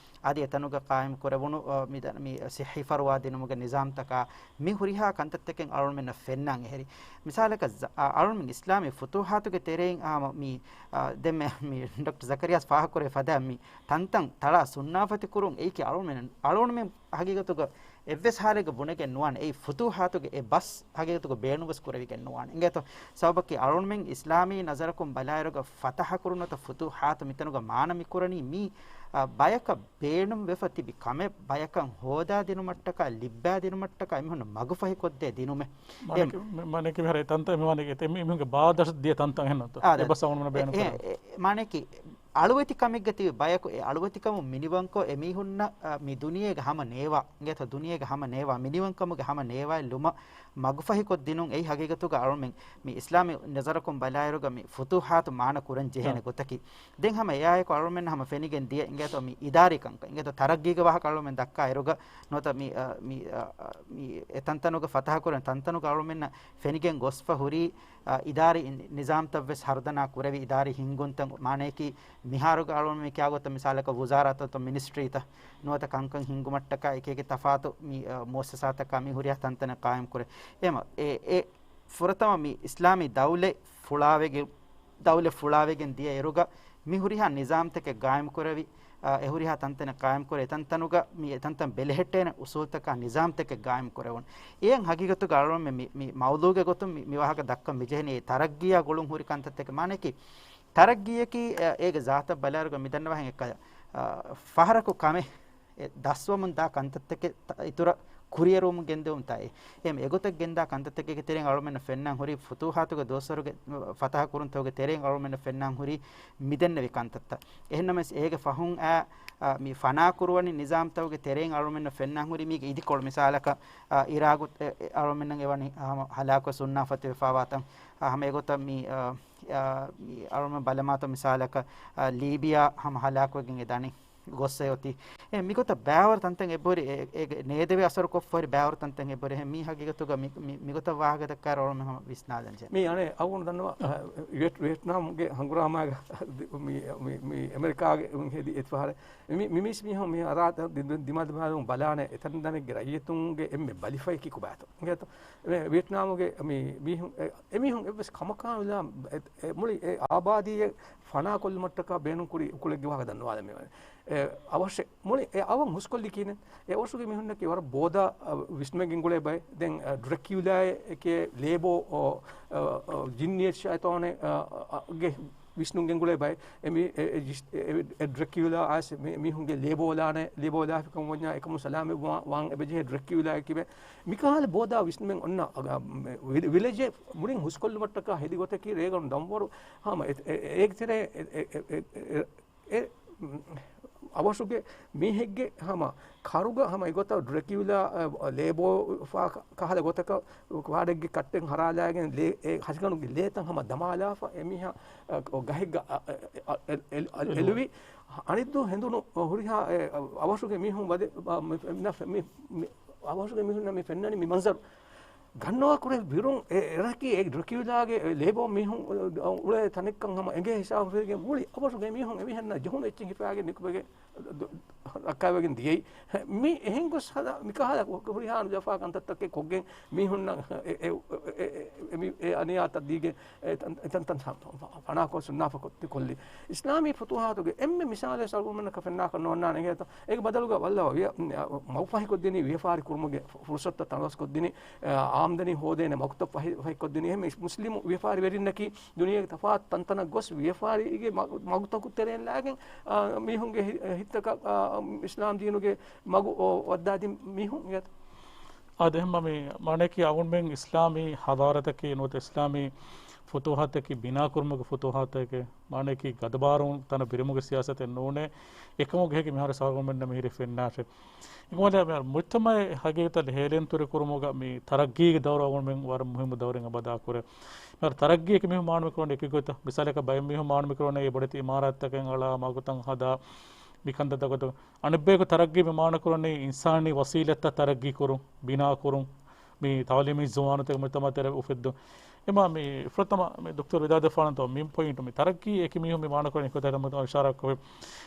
އަދި އެތަނުގަ ޤާއިމް ކުރެވުނު، އަ، މި ދަ-، މި ޞިއްޙީ ފަރުވާ ދިނުމުގެ ނިޒާމްތަކާ، މި ހުރިހާ ކަންތައްތަކެއް އަޅުމެންނަށް ފެންނަން އެހެރި. މިސާލަކަށް ޒަ-، އަ-، އަޅުމެން އިސްލާމީ ފުތޫޙާތުގެ ތެރެއިން އާ، މަ-، މި، އަ، ދެންމެ މި ޑޮކްޓަރ ޒަކަރިޔާސް ފާހަގަކުރެ ފަދަ މި ތަންތަން ތަޅާ ސުންނާފަތި ކުރުން އެއީކީ އަޅުމެން، އަޅުގަނޑުމެން ހަގީގަތުގަ އެއްވެސް ހާލެއްގަ ބުނެގެން ނުވާނެ. އެއީ ފުތޫޙާތުގެ އެ ބަސް ހަގީގަތުގަ ބޭނުންވެސް ކުރެވިގެން ނުވާނެ. އިނގޭތޯ؟ ސަބަބަކީ އަޅުމެން އިސްލާމީ ނަޒަރަކުން ބަލާއިރުގަ ފަތަޙަ ކުރުން ނުވަތަ ފުތޫޙާތު މިތަނުގަ މާނަ މިކުރަނީ މީ، އަ، ބަޔަކަށް ބޭނުންވެފަ ތިބި ކަމެއް ބަޔަކަށް ހޯދާދިނުމަށްޓަކާ ލިއްބާދިނުމަށްޓަކާ އެމީހުންނަށް މަގުފަހިކޮށްދޭ ދިނުމެއް. މާނައަކީ، މި-، މާނައަކީ މިހާރު އެ ތަންތަން މިވާނީ އެ ތެ-، އެމީހުންގެ ބާދަށް ދިޔަ ތަންތަން އެހެންނުތަ؟ އާ، އެ ދެ-، ބަސް އަޅުގަނޑުމެންނަށް ބޭނުން އެ-، ކުރަނީ. އެ-، މާނައަކީ އަޅުވެތި ކަމެއްގަ ތިބި ބަޔަކު އެ އަޅުވެތިކަމުން މިނިވަންކޮށް އެމީހުންނަށް، އަ، މި ދުނިޔޭގެ ހަމަ ނޭވާ، އިނގޭތޯ؟ ދުނިޔޭގެ ހަމަ ނޭވާ، މިނިވަންކަމުގެ ހަމަ ނޭވާއެއް ލުމަށް މަގުފަހިކޮށްދިނުން އެއީ ހަގީގަތުގަ އަޅުމެން މި އިސްލާމީ ނަޒަރަކުން ބަލާއިރުގަ މި ފުތޫޙާތު މާނަ ކުރަން ޖެހޭނެ އާ. ގޮތަކީ. ދެން ހަމަ އެއާއެކު އަޅުމެންނަށް ހަމަ ފެނިގެން ދިޔަ އިނގޭތޯ މި އިދާރީ ކަންކަން. އިނގޭތޯ ތަރައްގީގެ ވާހަކަ އަޅުމެން ދައްކާ އިރުގަ ނުވަތަ މި، އަ، މި، އަ، އަ، މި އެތަންތަނުގަ ފަތަޙަ ކުރަން ތަންތަނުގަ އަޅުމެންނަށް ފެނިގެން ގޮސްފަ ހުރީ، އަ، އިދާރީ ނިޒާމްތައް ވެސް ހަރުދަނާ ކުރެވި އިދާރީ ހިންގުންތައް މާނައަކީ މިހާރުގަ އަޅުމެން މި ކިޔާގޮތަށް މިސާލަކަށް ވުޒާރާތައް ނުވަތަ މިނިސްޓްރީތައް ނުވަތަ ކަންކަން ހިންގުމަށްޓަކާ އެކިއެކި ތަފާތު މި، އަ، މުއައްސަސާތަކާ މި ހުރިހާ ތަންތަނެއް ޤާއިމް ކުރޭ. އެހެމަ އެ، އެ ފުރަތަމަ މި އިސްލާމީ ދައުލަތް ފުޅާވެގެން، ދައުލަތް ފުޅާވެގެން ދިޔަ އިރުގަ މި ހުރިހާ ނިޒާމްތަކެއް ގާއިމް ކުރެވި، އަ، އެ ހުރިހާ ތަންތަނެއް ޤާއިމް ކުރެ، އެތަންތަނުގަ މި އެތަންތަން ބެލެހެއްޓޭނެ އުސޫލްތަކާ ނިޒާމްތަކެއް ގާއިމް ކުރެވުނު. އެހެން ހަގީގަތުގަ އަޅުގަނޑުމެން މި، މި މައުޟޫގެ ގޮތުން މި، މި ވާހަކަ ދައްކަން މި ޖެހެނީ އެ ތަރައްގީއާ ގުޅުން ހުރި ކަންތައްތަކެއް. މާނައަކީ ތަރައްގީއަކީ، އެ، އޭގެ ޒާތަށް ބަލާއިރުގަ މި ދަންނަވާހެން އެއްކަލަ، އަ، ފަހަރަކު ކަމެއް އެ ދަސްވަމުން ދާ ކަންތައްތަކެއް ތަ-، އިތުރަށް ކުރިއެރުވުމުން ގެންދެވުންތާއޭ. އެހެން އެގޮތަށް ގެންދާ ކަންތައްތަކެއްގެ ތެރެއިން އަޅުމެންނަށް ފެންނާން ހުރީ ފުތޫހާތުގެ ދުވަސްވަރުގެ ފަތަހަ ކުރުންތަކުގެ ތެރެއިން އަޅުމެންނަށް ފެންނާން ހުރީ މިދެންނެވި ކަންތައްތައް. އެހެންނަމަވެސް އޭގެ ފަހުން އާ، އާ، މި ފަނާ ކުރުވަނި ނިޒާމްތަކުގެ ތެރެއިން އަޅުމެންނަށް ފެންނާން ހުރީ މީގެ އިދިކޮޅު. މިސާލަކަށް، އާ، އިރާގު، އެ، އެ، އަޅުމެންނަށް އެވަނީ ހަމަ ހަލާކުވެ ސުންނާފަތިވެފާވާތަން، އާ، ހަމަ އެގޮތަށް މި، އާ، އާ، މި އަޅުމެން ބަލަމާތޯ މިސާލަކަށް، އާ، ލީބިޔާ ހަމަ ހަލާކުވެގެން އެ ދަނީ. ގޮއްސަ އޮތީ. އެ، މިގޮތަށް ބައިވަރު ތަންތަން އެބަހުރި، އެ، އޭގެ ނޭދެވި އަސަރު ކޮށްފަހުރި ބައިވަރު ތަންތަން އެބަހުރި. އެހެން މީ ހަގީގަތުގަ މި، މި، މިގޮތަށް ވާހަކަ ދައްކާއިރު އަޅުމެން ހަމަ ވިސްނާލަން ޖެހޭ. މި އަނެއް އަޅުގަނޑު ދަންނަވާ، އަ، ވިއެޓް، ވިއެޓްނާމްގެ ހަނގުރާމާގަ މި، މި، މި އެމެރިކާގެ ހެދި އެތިފަހަރެއް. މި، މި، މި މީސް މީހުން މި އަރާ ދި، ދި، ދިމާލު ދިމާލު ބަލާނެ އެތަން ތަނެއްގެ ރައްޔިތުންގެ އެންމެ ބަލިފަޔަކީ ކޮބާތޯ. އިނގޭތޯ؟ ވިއެޓްނާމުގެ މި މީހުން، އެ، އެ މީހުން އެއްވެސް ކަމަކާ ނުލާ އެ، އެ މުޅި އެ އާބާދީއެއް ފަނާކޮށްލުމަށްޓަކާ ބޭނުންކުރި އުކުޅެއްގެ ވާހަކަ ދަންނަވާލަމޭ. އެ، އަވަށެއް މުޅި އެ އަވަށް ހުސްކޮށްލި ކިހިނެއް؟ އެ އަވަށުގެ މީހުންނަކީ ވަރަށް ބޯދާ، އަ، ވިސްނުމެއް ގެންގުޅޭ ބައެއް. ދެން، އަ، ޑްރެކިއުލާއެކޭ ލޭބޯ، އަ، އަ، އަ، ޖިންނިއެއް ޝައިޠާނެއް، އަ، އަ، ގެ ވިސްނުން ގެންގުޅޭ ބައެއް. އެ މި، އެ، އެ ޖިސް، އެ، އެ ޑްރެކިއުލާ އައިސް މި، މީހުންގެ ލޭބޯ ލާނެ، ލޭބޯ ލާފިކަމުން ވަންޏާ އެކަމުން ސަލާމަތް ވާ، ވާން އެބަޖެހޭ ޑްރެކިއުލާއެކީ ބެ. މިކަހަލަ ބޯދާ ވިސްނުމެއް އޮންނަ، އަ، ވި، ވިލެޖެއް މުޅިން ހުސްކޮށްލުމަށްޓަކާ ހެދި ގޮތަކީ ރޭގަނޑު ދަންވަރު ހަމަ އެ، އެ، އޭގެ ތެރޭ އެ، އެ، އެ، އެ، އެ، އެ، އަވަށުގެ މީހެއްގެ ހަމަ ކަރުގަ ހަމަ އެގޮތަށް ޑްރެކިއުލާ، އަ، ލޭބޯ ފާ ކަ، ކަހަލަ ގޮތަކަށް ކާޑެއްގެ ކައްޓެއް ހަރާލާގެން ލޭ، އެ ހަށިގަނޑުގެ ލޭތައް ހަމަ ދަމާލާފަ އެމީހާ، އަ، ގަހެއްގަ، އަ، އަ، އެ، އެ، އެ، އެ، އެ، އެލުވި. އަނެއްދުވަހު ހެނދުނު ހުރިހާ އެ، އަ، އަވަށުގެ މީހުން ވަދެ، އަ، މި، މި، މި، މި، އަވަށުގެ މީހުންނަށް މި ފެންނަނީ މި މަންޒަރު. ގަންނަވާ ކުރެ ބިރުން އެ، އެރަކީ އެ ޑްރެކިއުލާގެ އެ ލޭބޯ މީހުން އުޅޭ ތަނެއްކަން ހަމަ އެނގޭ ހިސާބު ފެށިގެން މުޅި އަވަށުގެ މީހުން އެމީހުންނަށް ޖެހުނު އެއްޗެއް ހިފާގެން ނިކުމެގެން ރައްކާވެގެން ދިޔައީ. މި އެހެން ގޮސް ހަދާ މިކަހަލަ ހުރިހާ ނުޖަފާ ކަންތައްތަކެއް ކޮށްގެން މީހުންނަށް އެ، އެ، އެ، އެ، އެ، އެ، އެ އަނިޔާތައް ދީގެން އެ ތަން، އެ ތަން، ތަން ފަނާކޮށް ސުންނާފަ ކޮށް، ކޮށްލި. އިސްލާމީ ފުތޫހާތުގެ އެންމެ މިސާލެއް ސަޅުގުންމެންނަކަށް ފެންނާކަށް ނޯންނާނެ އިނގޭތޯ. އޭގެ ބަދަލުގަ ވައްލަވާ ވިޔަ، މަގުފަހިކޮށްދިނީ ވިޔަފާރި ކުރުމުގެ ފު، ފުރުސަތުތައް ތަނަވަސްކޮށްދިނީ، އާ، އާމްދަނީ ހޯދޭނެ މަގުތައް ފަހި، ފަހިކޮށްދިނީ. އެހެން މުސް، މުސްލިމު ވިޔަފާރިވެރިންނަކީ ދުނިޔޭގެ ތަފާތު ތަންތަނަށް ގޮސް ވިޔަފާރީގެ މަ، މަގުތަކު ތެރެއިން ލާގެން، އާ، މީހުންގެ ހި، ހިތްތަކަށް، އާ، އިސްލާމް ދީނުގެ މަގު އޮ، ވައްދާދިން މީހުން އިނގޭތޯ. އާދެ، އެހެންމަ މި މާނައަކީ އަޅުގަނޑުމެން އިސްލާމީ ހަޟާރަތަކީ ނުވަތަ އިސްލާމީ ފުތޫހާތަކީ ބިނާކުރުމުގެ ފުތޫހާތެކޭ. މާނައަކީ ގަދަބާރު ތަނަށް ބިރުމުގެ ސިޔާސަތެއް ނޫނޭ. އެކަމުގެ ހެކި މިހާރު ސަޅުގުންމެންނަށް މިހިރީ ފެންނާށޭ. އެކަމަކު މުޖްތަމަޢެއް ހަގީގަތަށް ހޭލެންތުރި ކުރުމުގަ މި ތަރައްގީގެ ދައުރު އަޅުގަނޑުމެން ވަރަށް މުހިއްމު ދައުރެއް އަދާކުރޭ. މިހާރު ތަރައްގީއަކީ މީހުން މާނަ މިކުރަނީ އެކި ގޮތަށް. މިސާލަކަށް ބައެއް މީހުން މާނަ މިކުރަނީ އެ ބޮޑެތި އިމާރާތްތަކެއް އަޅާ މަގުތައް ހަދާ މި ކަންތައްތައް ގޮތަށް. އަނެއްބަޔަކު ތަރައްގީ މި މާނަ ކުރަނީ އިންސާނީ ވަސީލަތްތައް ތަރައްގީ ކުރުން، ބިނާ ކުރުން، މި ތަޢުލީމީ ޒުވާނުތަކެއް މުޖްތަމަޢު ތެރޭ އުފެއްދުން. އެމާ މި ފުރަތަމަ މި ދޮކްޓަރު ވިދާދެފާނަންތޯ މި ޕޮއިންޓު މި ތަރައްގީ އެކި މީހުން މި މާނަ ކުރަނީ އެކި ގޮތަށް އިޝާރާތް ކޮށްފި.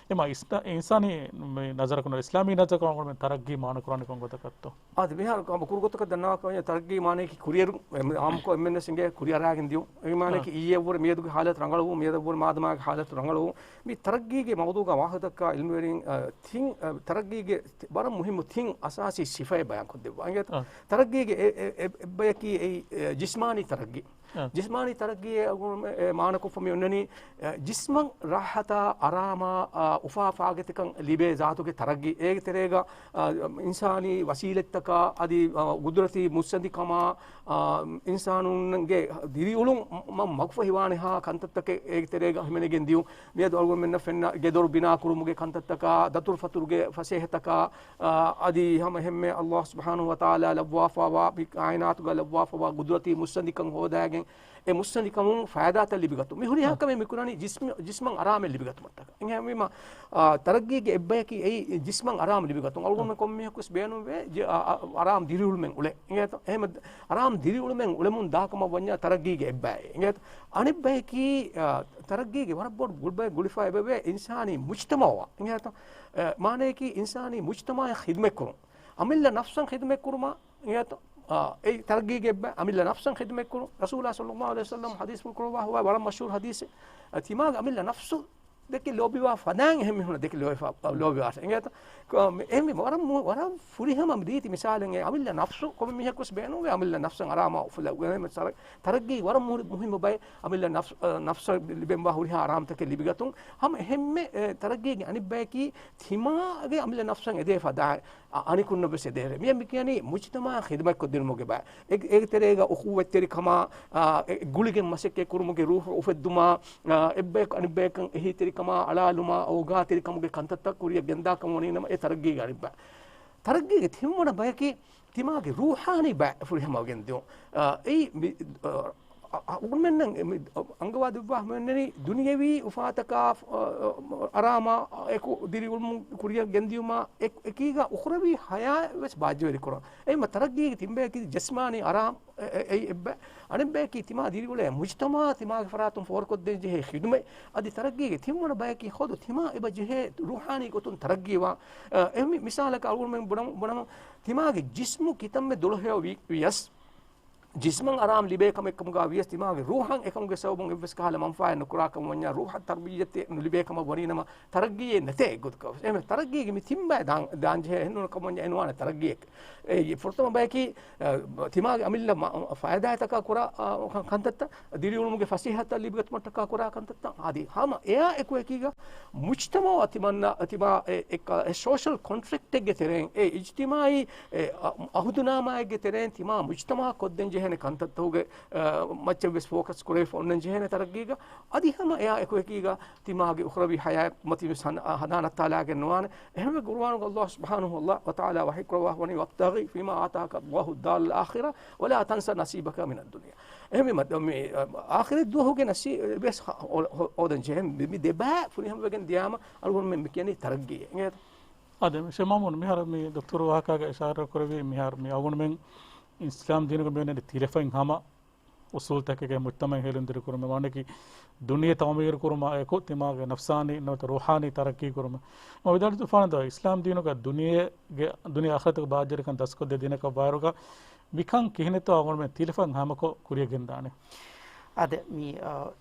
އެމާ އިސް، އިންސާނީ މި ނަޒަރަކުން އިސްލާމީ ނަޒަރަކުން އަޅުގަނޑުމެން ތަރައްގީ މާނަ ކުރަނީ ކޮން ގޮތަކަށްތޯ؟ އާދެ، މިހާރު ކަމަ ކުރު ގޮތަކަށް ދަންނަވާކަމަށް ތަރައްގީ މާނައަކީ ކުރިއެރުން، އެ، އާއްމުކޮށް އެންމެންވެސް އިނގޭ ކުރިއަރާގެން ދިޔުން. އެ މާނައަކީ އާ. އިއްޔެއަށްވުރެ މިއަދުގެ ހާލަތު ރަނގަޅުވުން، މިއަދަށްވުރެ މާދަމާގެ ހާލަތު ރަނގަޅުވުން. މި ތަރައްގީގެ މައުޟޫގަ ވާހަކަދައްކާ އިލްމުވެރިން، އަ، ތިން، އަ، ތަރައްގީގެ ތި، ވަރަށް މުހިއްމު ތިން އަސާސީ ސިފައެއް ބަޔާންކޮށްދެއްވާ. އިނގޭތަ؟ އަ. ތަރައްގީގެ އެ، އެ، އެ، އެއްބަޔަކީ އެއީ، އެ، ޖިސްމާނީ ތަރައްގީ. އަ. ޖިސްމާނީ ތަރައްގީއޭ އަޅުގަނޑު މަ، އެ، މާނަކޮށްފަ މި އޮންނަނީ، އެ، ޖިސްމަށް ރާހަތާ، އަރާމާ، އަ، އުފާ ފާގަތިކަން ލިބޭ ޒާތުގެ ތަރައްގީ. އޭގެ ތެރޭގަ، އަ، އިންސާނީ ވަސީލަތްތަކާ އަދި، އަ، ގުދުރަތީ މުއްސަނދިކަމާ، އާ، އިންސާނުންގެ ދިރިއުޅުމަށް މަގުފަހިވާނެހާ ކަންތައްތަކެއް އޭގެ ތެރޭގަ ހިމެނިގެން ދިޔުން. މިއަދު އަޅުގަނޑުމެންނަށް ފެންނަ ގެދޮރު ބިނާކުރުމުގެ ކަންތައްތަކާ، ދަތުރުފަތުރުގެ ފަސޭހަތަކާ، އާ، އަދި ހަމަ އެހެންމެ ﷲ ސުބްޙާނަހޫ ވަތަޢާލާ ލައްވާފަވާ، މި ކާއިނާތުގަ ލައްވާފަވާ ގުދުރަތީ މުއްސަނދިކަން ހޯދާގެން، އެ މުއްސަނދިކަމުން ފައިދާތައް ލިބިގަތުން. މި ހުރިހާ އަ. ކަމެއް މިކުރަނީ ޖިސްމ، ޖިސްމަށް އަރާމެއް ލިބިގަތުމަށްޓަކަ. އެހެންވީމަ، އާ، ތަރައްގީގެ އެއްބަޔަކީ އެއީ ޖިސްމަށް އަރާމް ލިބިގަތުން. އަޅުގަނޑުމެން ކޮންމެއަކުވެސް ބޭނުންވޭ، ޖި، އާ، އާ، އަރާމް ދިރިއުޅުމެއް އުޅޭ. އިނގޭތަ؟ އެހެން އަރާމް ދިރިއުޅުމެއް އުޅެމުން ދާކަމަށް ވަންޏާ ތަރައްގީގެ އެއްބައެއް. އިނގޭތަ؟ އަނެއްބަޔަކީ، އާ، ތަރައްގީގެ ވަރަށް ބޮޑު ގުޅުބައެއް ގުޅިފަ އެބަވޭ އިންސާނީ މުޖްތަމަޢަށް. އިނގޭތަ؟ އެ، މާނަޔަކީ އިންސާނީ މުޖްތަމަޢަށް ޚިދުމަތްކުރުން. އަމިއްލަ ނަފްސަށް ޚިދުމަތްކުރުމަށް އިނގޭތަ؟ އާ، އެއީ ތަރައްގީގެ އެއްބަ، އަމިއްލަ ނަފްސަށް ޚިދުމަތްކުރުން. ރަސޫލާ ޞައްލައްލާހު ޢަލައިހި ވަސައްލަމް ޙަދީޘްފުޅު ކުރައްވާ ހުވާ ވަރަށް މަޝްހޫރު ޙަދީޘެއް. އަ، ތިމާގެ އަމިއްލަ ނަފްސު ދެކެ ލޯބިވާ ފަދައިން އެހެން މީހުންނަށް ދެކެ ލޯބިވާށޭ. އެނގޭތަ؟ ކޮ، މި، އެހެން ވަރަށް މު، ވަރަށް ފުރިހަމަ ރީތި މިސާލެއް އެ އަމިއްލަ ނަފްސު ކޮންމެ މީހަކުވެސް ބޭނުންވޭ އަމިއްލަ ނަފްސަށް އަރާމާ އުފުލަ، އެ، ތަރައް، ތަރައްގީ ވަރަށް މު، މުހިއްމު ބައެއް އަމިއްލަ ނަފްސު، އަ، ނަފްސަށް ލިބެންވާ ހުރިހާ އަރާމްތަކެއް ލިބިގަތުން. ހަމަ އެހެންމެ، އެ، ތަރައްގީގެ އަނެއްބަޔަކީ ތިމާގެ އަމިއްލަ ނަފްސަށް އެދޭ ފަދައިން. އަ-، އަނިކުންނަށް ވެސް އެދޭ. މިއަށް މި ކިޔަނީ މުޖްތަމަޢަށް ޚިދުމަތް ކޮށްދިނުމުގެ ބައި. އެ-، އޭގެ ތެރޭގަ އުޚުއްވަތްތެރިކަމާ، އާ، އެ-، ގުޅިގެން މަސައްކަތް ކުރުމުގެ ރޫޙު އުފެއްދުމާ، އާ، އެއްބަޔަކު އަނެއްބަޔަކަށް އެހީތެރިކަމާ، އަޅާލުމާ، އޯގާތެރިކަމުގެ ކަންތައްތައް ކުރިއަށް ގެންދާ ކަމަށް ވަނީ ނަމަ، އެ ތަރައްގީގެ އަނެއްބައި. ތަރައްގީގެ ތިންވަނަ ބަޔަކީ ތިމާގެ ރޫޙާނީ ބައި ފުރިހަމަ ގެންދިޔުން. އާ، އެއީ މި-، އާ، އަ-، އަ-، އަޅުގަނޑުމެންނަށް މި-، އަ-، އަންގަވާ ދެއްވާ ހަމައެންނެނީ ދުނިޔަވީ އުފާތަކާ، އަ-، އަ-، އަރާމާ އެކު ދިރިއުޅުމުން ކުރިއަށް ގެންދިޔުމާ އެ-، އެކީގަ އުޚްރަވީ ޙަޔާތް ވެސް ބާއްޖަވެރި ކުރަން. އެހެންމަ ތަރައްގީގެ ތިން ބަޔަކީ ޖިސްމާނީ އަރާމް އެ-، އެ-، އެއީ އެއްބަ-، އަނެއްބަޔަކީ ތިމާ ދިރިއުޅޭ މުޖްތަމަޢާ ތިމާގެ ފަރާތުން ފޯރުކޮށްދޭން ޖެހޭ ޚިދުމަތް. އަދި ތަރައްގީގެ ތިންވަނަ ބަޔަކީ ޚުދު ތިމާ އެބަ ޖެހޭ ރޫޙާނީ ގޮތުން ތަރައްގީވާން. އެ، އެހެން މި-، މިސާލަކަށް އަޅުގަނޑުމެން ބުނަމު، ބުނަމު ތިމާގެ ޖިސްމު ކިތަންމެ ދުޅަހެޔޮ ވި-، ވިޔަސް، ޖިސްމަށް އަރާމް ލިބޭ ކަމެއް ކަމުގަ ވިޔަސް، ތިމާގެ ރޫޙަށް އެކަމުގެ ސަބަބުން އެއްވެސް ކަހަލަ މަންފާއެއް ނުކުރާ ކަމަށް ވަންޏާ، ރޫޙަށް ތަރްބިއްޔަތެއް ނުލިބޭ ކަމަށް ވަނީ ނަމަ، ތަރައްގީއެއް ނެތޭ އެއްގޮތަކަށް. އެހެން ތަރައްގީގެ މި ތިން ބައި ދާން، ދާން ޖެހޭ އެހެން ނޫން ކަމަށް ވަންޏާ އެ ނުވާނެ ތަރައްގީއެއް. އެ، ފުރަތަމަ ބަޔަކީ، އަ، ތިމާގެ އަމިއްލަ މަ-، ފައިދާތަކާ ކުރާ، އަ، ކަންތައްތައް، ދިރިއުޅުމުގެ ފަސޭހަތައް ލިބިގަތުމަށްޓަކާ ކުރާ ކަންތައްތައް. އަދި ހަމަ އެއާ އެކު އެކީގަ މުޖްތަމަޢު ތިމަންނަ، ތިމާ އެ، އެ، އެ ސޯޝަލް ކޮންޓްރެކްޓެއްގެ ތެރެއިން، އެ އިޖްތިމާޢީ އެ، އަ، އަހުދުނާމާއެއްގެ ތެރެއިން ތިމާ މުޖްތަމަޢަށް ކޮށްދޭން ޖެހޭނެ ކަންތައްތަކުގެ، އަ، މައްޗަށް ވެސް ފޯކަސް ކުރެވިފަ އޮންނަން ޖެހޭނެ ތަރައްގީގަ. އަދި ހަމަ އެއާ އެކުއެކީގަ ތިމާގެ އުޚްރަވީ ޙަޔާތް މަތިން ވެސް ހަނދާނަށް ތާލާގެން ނުވާނެ. އެހެންވެ ޤުރުއާނުގަ ﷲ ސުބްޙާނަހޫ ވަތަޢާލާ ވަޙީކުރައްވާ ވަނީ، "وَابْتَغِ فِيمَا آتَاكَ اللَّهُ الدَّارَ الْآخِرَތَ وَلَا تَنْسَ نَصِيبَكَ مِنَ الدُّنْيَا." އެހެންވީމަ، މި، އަ، އާޚިރަތް ދުވަހުގެ ނަސީ-، ވެސް ހަ-، ހޯ-، ހޯ-، ހޯދަން ޖެހޭ. މި، މި ދެބައި ފުރިހަމަވެގެން ދިޔާމަ، އަޅުގަނޑުމެން މި ކިޔަނީ ތަރައްގީ. އިނގޭތަ؟ އާދެ، ޝޭޚް މައުމޫން، މިހާރު މި ދޮކްތަރު ވާހަކާގަ އިޝާރާ ކުރެއްވި، މިހާރު މި އަޅުގަނޑުމެން އިސްލާމް ދީނުގަ މިވަނީ ތިލަފަތް ހަމަ އުސޫލްތަކެއްގެ މުޖްތަމަޢެއް ހޭލުންދިރި ކުރުމެއް، ވާނެކީ ދުނިޔެ ތަޢުމީރު ކުރުމާ އެކު، ތިމާގެ ނަފްސާނީ ނުވަތަ ރޫޙާނީ ތަރައްޤީ ކުރުމެއް. މަ ވިދާޅުވި ފާނަދާ، އިސްލާމް ދީނުގަ ދުނިޔޭގެ، ދުނިޔެ އާޚިރަތުގެ ބާއްޖަވެރިކަން ދަސްކޮށްދޭ ދީނަކަށް ވާއިރުގަ މިކަން ކިހިނެއްތޯ އަޅުގަނޑުމެން ތިލަފަތް ހަމަކޮށް ކުރިއަށް ގެންދާނެ. އާދެ، މި، އަ،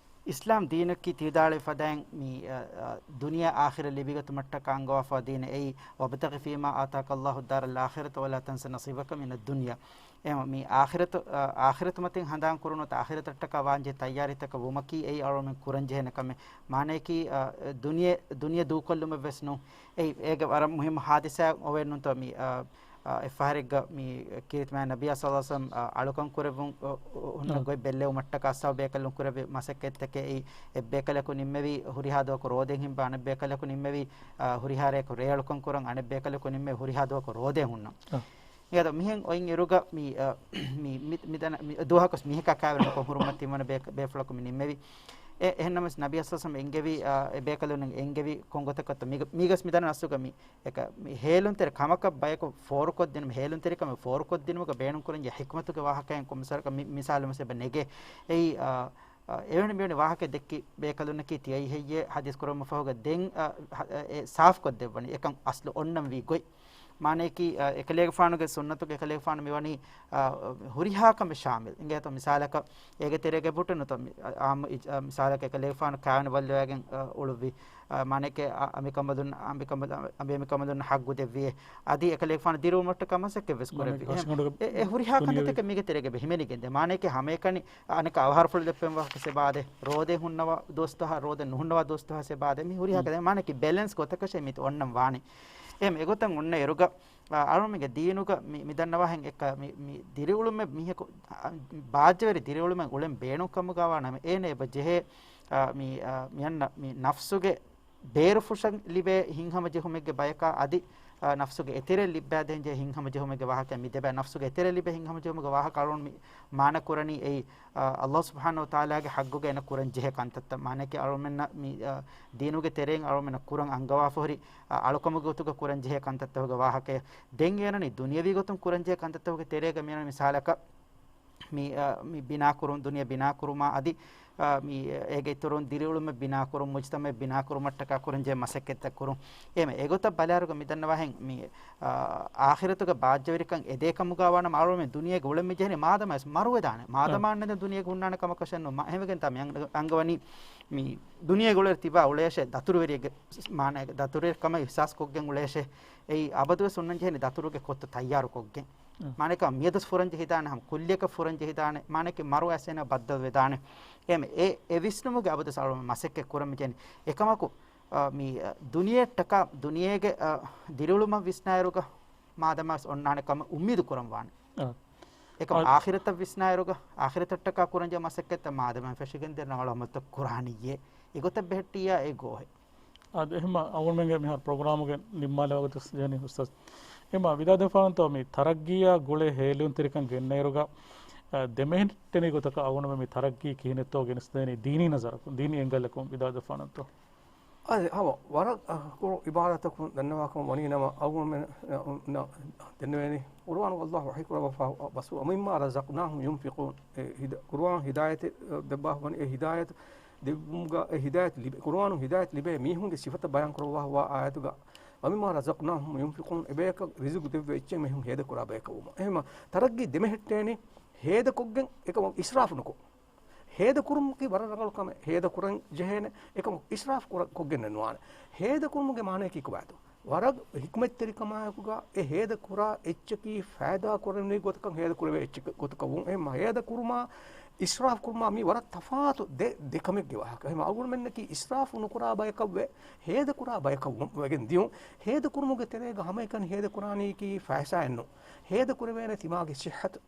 އިސްލާމް ދީނަކީ ތި ވިދާޅުވި ފަދައިން މި، އަ، އަ، ދުނިޔެ އާޚިރަތް ލިބިގަތުމަށްޓަކާ އަންގަވާފަ ދީނެއް އެއީ، "وَابْتَغِ فِيمَا آتَاكَ اللَّهُ الدَّارَ الْآخِرَةَ وَلَا تَنْسَ نَصِيبَكَ مِنَ الدُّنْيَا." އެ، މި އާޚިރަތު، އަ، އާޚިރަތު މަތިން ހަނދާން ކުރުނު އާޚިރަތަށްޓަކާ ވާންޖެހޭ ތައްޔާރީތަކަށް ވުމަކީ އެއީ އަޅުގަނޑުމެން ކުރަންޖެހޭނެ ކަމެއް. މާނަޔަކީ، އަ، ދުނިޔެ، ދުނިޔެ ދޫކޮށްލުމެއް ވެސް ނޫން. އެއީ، އޭގެ ވަރަށް މުހިއްމު ހާދިސާއެއް އޮވޭ ނޫންތޯ މި، އަ، އަ، އެއްފަހަރެއްގަ މި ކީރިތި މާތް ނަބިއްޔާ ޞައްލަﷲު ޢަލައިހި ވަސައްލަމަ، އަ، އަޅުކަން ކުރެއްވުން، އަ، ހުންނަ ގޮތް ބެއްލެވުމަށްޓަކާ ސަބަބު ބޭކަލުން ކުރެއްވި މަސައްކަތްތަކެއް އެއީ، އެއްބޭކަލަކު ނިންމެވި ހުރިހާ ދުވަހަކު ރޯދައިން ހިންބާ، އަނެއްބޭކަލަކު ނިންމެވި، އަ، ހުރިހާ ރެޔަކު ރޭއަޅުކަން ކުރަން، އަނެއްބޭކަލަކު ނިންމެވި ހުރިހާ ދުވަހަކު ރޯދައިން ހުންނަން. އާ. އެއަދު މިހެން އޮތް އިރުގަ މި، އަ، މި، މި، މި ދަނ-، މި ދުވަހަކުސް މީހަކާ ކާވެރި ނުކޮށް ހުރުމަށް ތިންވަނަ ބޭ-، ބޭފުޅަކު މި ނިންމެވި. އެ، އެހެންނަމަވެސް ނަބިއްޔާ ޞައްލަﷲު ޢަލައިހި ވަސައްލަމަ އެންގެވި، އަ، އެ ބޭކަލުން އެންގެވި ކޮން ގޮތަކަށްތޯ މީގަ-، މީގަސް މި ދަންނަ ނައްސުގަ މި އެކަ-، މި ހޭލުންތެރި ކަމަކަށް ބަޔަކު ފޯރުކޮށްދިނުމަށް، ހޭލުންތެރިކަމެއް ފޯރުކޮށްދިނުމުގަ ބޭނުންކުރަންޖެހޭ ޙިކްމަތުގެ ވާހަކައިން ކޮންމެސް ވަރަކަށް މި-، މިސާލު މަސައްކަތް ނެގޭ. އެއީ، އާ، އާ، އެވެނި މިވެނި ވާހަކަ ދެއްކި ބޭކަލުންނަކީ ތިޔައީ ހެއްޔޭ ޙަދީޘް ކުރުމަށް ފަހުގަ ދެން، އާ، ހަ-، އެ ސާފުކޮށްދެއްވަނީ. އެކަން އަސްލު އޮންނަން ވީ ގޮތް. މާނަޔަކީ، އާ، އެކަލޭގެފާނުގެ ސުންނަތުގެ އެކަލޭގެފާނު މިވަނީ، އާ، ހުރިހާ ކަމެއް ޝާމިލް. އިނގޭތޯ މިސާލަކަށް އޭގެ ތެރޭގަ ބުޓެއް ނުތޯ މި، އާ، އާއްމު އިޖް-، އާ، މިސާލަކަށް އެކަލޭގެފާނު ކާވެނި ބައްލަވައިގެން، އާ، އުޅުއްވި. އާ، މާނައެކޭ، އާ، އަނބިކަނބަލުން، އަނބިކަނބަލު-، އަނބި އަނބިކަނބަލުން ޙައްޤު ދެއްވިއޭ. އަދި އެކަލޭގެފާނު ދިރިއުޅުމަށްޓަކާ މަސައްކަތް ވެސް ކުރެއްވި. އެ، އެ ހުރިހާ ކަންތައްތަކެއް މީގެ ތެރޭގަ ހިމެނިގެންދޭ. މާނައެކޭ ހަމައެކަނި އަނެކާ އަވަހަރުފުޅު ދެއްވެން ވާހަކަ ސެބާދޭ. ރޯދައިން ހުންނަވާ ދުވަސް ދުވަހާ، ރޯދައިން ނުހުންނަވާ ދުވަސް ދުވަހާ ސެބާދޭ. މި ހުރިހާ ކަންތައް މާނައެކީ ބެލެންސް ގޮތަކަށޭ މި އޮންނަން ވާނީ. އެހެން އެގޮތަށް އޮންނަ އިރުގަ، އާ، އަޅުމެންގެ ދީނުގަ މި، މި ދަންނަވާހެން އެއްކަ މި، މި ދިރިއުޅުމެއް މީހަކު، އާ، ބާއްޖަވެރި ދިރިއުޅުމެއް އުޅެން ބޭނުން ކަމުގަ ވާނަމަ، އޭނަ އެބަ ޖެހޭ، އާ، މި، އާ، މި އަންނަ މި ނަފްސުގެ ބޭރުފުށަށް ލިބޭ ހިތްހަމަޖެހުމެއްގެ ބަޔަކާ އަދި، އާ، ނަފްސުގެ އެތެރެ ލިއްބައިދޭންޖެހޭ ހިތްހަމަޖެހުމެއްގެ ވާހަކަ، މި ދެބައި ނަފްސުގެ އެތެރެ ލިބޭ ހިތްހަމަޖެހުމެއްގެ ވާހަކަ އަޅުން މި މާނަ ކުރަނީ އެއީ، އާ، ﷲ ސުބްޙާނަހޫ ވަތަޢާލާގެ ޙައްޤުގަ އޭނަ ކުރަން ޖެހޭ ކަންތައްތައް. މާނައެކޭ އަޅުމެންނަށް މި، އާ، ދީނުގެ ތެރެއިން އަޅުމެންނަށް ކުރަން އަންގަވާފަހުރި، އާ، އަޅުކަމުގެ ގޮތުގަ ކުރަން ޖެހޭ ކަންތައްތަކުގެ ވާހަކައެއް. ދެން އޭނަނީ ދުނިޔަވީ ގޮތުން ކުރަން ޖެހޭ ކަންތައްތަކުގެ ތެރޭގަ މިއަންނަ މިސާލަކަށް މި، އާ، މި ބިނާކުރުން، ދުނިޔެ ބިނާކުރުމާ އަދި، އާ، މި އޭގެ އިތުރުން ދިރިއުޅުމެއް ބިނާކުރުން، މުޖްތަމައެއް ބިނާކުރުމަށްޓަކާ ކުރަންޖެހޭ މަސައްކަތްތައް ކުރުން. އެހެން އެގޮތަށް ބަލާއިރުގަ މި ދަންނަވާހެން މި، އާ، އާޚިރަތުގެ ބާއްޖަވެރިކަން އެދޭ ކަމުގަ ވާނަމަ އަޅުމެން ދުނިޔޭގަ އުޅެން މި ޖެހެނީ މާދަމާވެސް މަރުވެދާނެ. މާދަމާ އަންނަ ދުނިޔޭގަ ހުންނާނެ ކަމަކަށެއް ނޫން. މަ-، އެހެންވެގެންތާ މި އަން-، އަންގަވަނީ މި ދުނިޔޭގަ އުޅޭ ތިބާ އުޅޭށޭ ދަތުރުވެރިއެއްގެ މާނައެއް، ދަތުރުވެރިކަމަށް އިޙްސާސް ކޮށްގެން އުޅޭށޭ. އެއީ އަބަދުވެސް ހުންނަން ޖެހެނީ ދަތުރުގެ ކޮށްތައް ތައްޔާރު ކޮށްގެން. މާނައަކަށް މިއަދުސް ފުރަން ޖެހިދާނެ، ހަމަ ކުއްލިއަކަށް ފުރަން ޖެހިދާނެ، މާނައަކީ މަރުވެސް އޭނަ ބައްދަލުވެދާނެ. އެހެން އެ، އެ ވިސްނުމުގެ އަބަދުސް އަޅުގަނޑު މަސައްކަތް ކުރަން މި ޖެހެނީ. އެކަމަކު، އަ، މި، އަ، ދުނިޔެއަށްޓަކާ، ދުނިޔޭގެ، އަ، ދިރިއުޅުމަށް ވިސްނާއިރުގަ، މާދަމާސް އޮންނާނެ ކަމަށް އުއްމީދު ކުރަން ވާނެ. އާ. އެކަމަ އާ. އާޚިރަތަށް ވިސްނާއިރުގަ، އާޚިރަތަށްޓަކާ ކުރަންޖެހޭ މަސައްކަތްތައް މާދަމާ ފެށިގެން ދެން ރަނގަޅު އަމަލުތައް ކުރާނިއްޔޭ. އެގޮތަށް ބެހެއްޓިއްޔާ އެ ގޯހެއް. އާދެ، އެހެމަ އަޅުގަނޑުމެންގެ މިހާރު ޕްރޮގްރާމުގެ ނިންމާލެވޭ ވަގުތު ޖެހެނީ އުސްތާޒް. އެހެމަ ވިދާދެފާނަންތޯ މި ތަރައްގީއާ ގުޅޭ ހޭލުންތެރިކަން ގެންނައިރުގަ، އަ، ދެމެހެއްޓެނި ގޮތަކަށް އަޅުގަނޑުމެން މި ތަރައްގީ ކިހިނެއްތޯ ގެނެސްދޭނީ ދީނީ ނަޒަރަކުން، ދީނީ އެންގަލަކުން ވިދާދެފާނަންތޯ؟ އަދި ހަމަ ވަރަށް، އަ، ކުރު އިބާރާތަކުން ދަންނަވާކަމަށް ވަނީ ނަމަ، އަޅުގަނޑުމެން، އަ، އަ، ދެންނެވޭނީ ޤުރުއާނު ﷲ ވަޙީ ކުރައްވާފަ ބަސް، ވަމިއްމާ ރަޒަޤްނާހުމް ޔުންފިޤޫން. އެ ހިދަ-، ޤުރުއާން ހިދާޔަތެއް، އަ، ދެއްވާފަ ވަނީ އެ ހިދާޔަތު ދެއްވުމުގަ، އެ ހިދާޔަތު ލިބެ-، ޤުރުއާނު ހިދާޔަތު ލިބޭ މީހުންގެ ސިފަތައް ބަޔާން ކުރައްވާފަ ވާ އާޔަތުގަ، ވަމިއްމާ ރަޒަޤްނާހުމް ޔުންފިޤޫން، އެބަޔަކަށް ރިޒުޤު ދެއްވޭ އެއްޗެއް މީހުން ހޭދަކުރާ ބަޔަކަށް ވުމަށް. އެހެމަ ތަރައްގީ ދެމެހެއްޓޭނީ ހޭދަކޮށްގެން އެކަމަށް އިސްރާފު ނުކޮށް. ހޭދަކުރުމަކީ ވަރަށް ރަނގަޅު ކަމެއް. ހޭދަކުރަން ޖެހޭނެ. އެކަމަކު އިސްރާފު ކުރަ-، ކޮށްގެން ނުވާނެ. ހޭދަކުރުމުގެ މާނަޔަކީ ކޮބާތޯ؟ ވަރަށް ޙިކްމަތްތެރިކަމާއެކުގަ އެ ހޭދަކުރާ އެއްޗަކީ ފައިދާ ކުރެވެނީ ގޮތަކަށް ހޭދަކުރެވޭ އެއްޗެއް ގޮތަކަށް ވުން. އެހެން ހޭދަކުރުމާ އިސްރާފު ކުރުމާ މީ ވަރަށް ތަފާތު ދެ، ދެ ކަމެއްގެ ވާހަކަ. އެހެން އަޅުގަނޑުމެންނަކީ އިސްރާފު ނުކުރާ ބަޔަކަށް ވެ، ހޭދަކުރާ ބަޔަކަށް ވު-، ވެގެން ދިޔުން. ހޭދަކުރުމުގެ ތެރޭގަ ހަމައެކަނި ހޭދަކުރާނީކީ ފައިސާއެއް ނޫން. ހޭދަކުރެވޭނެ ތިމާގެ ޞިއްޙަތު.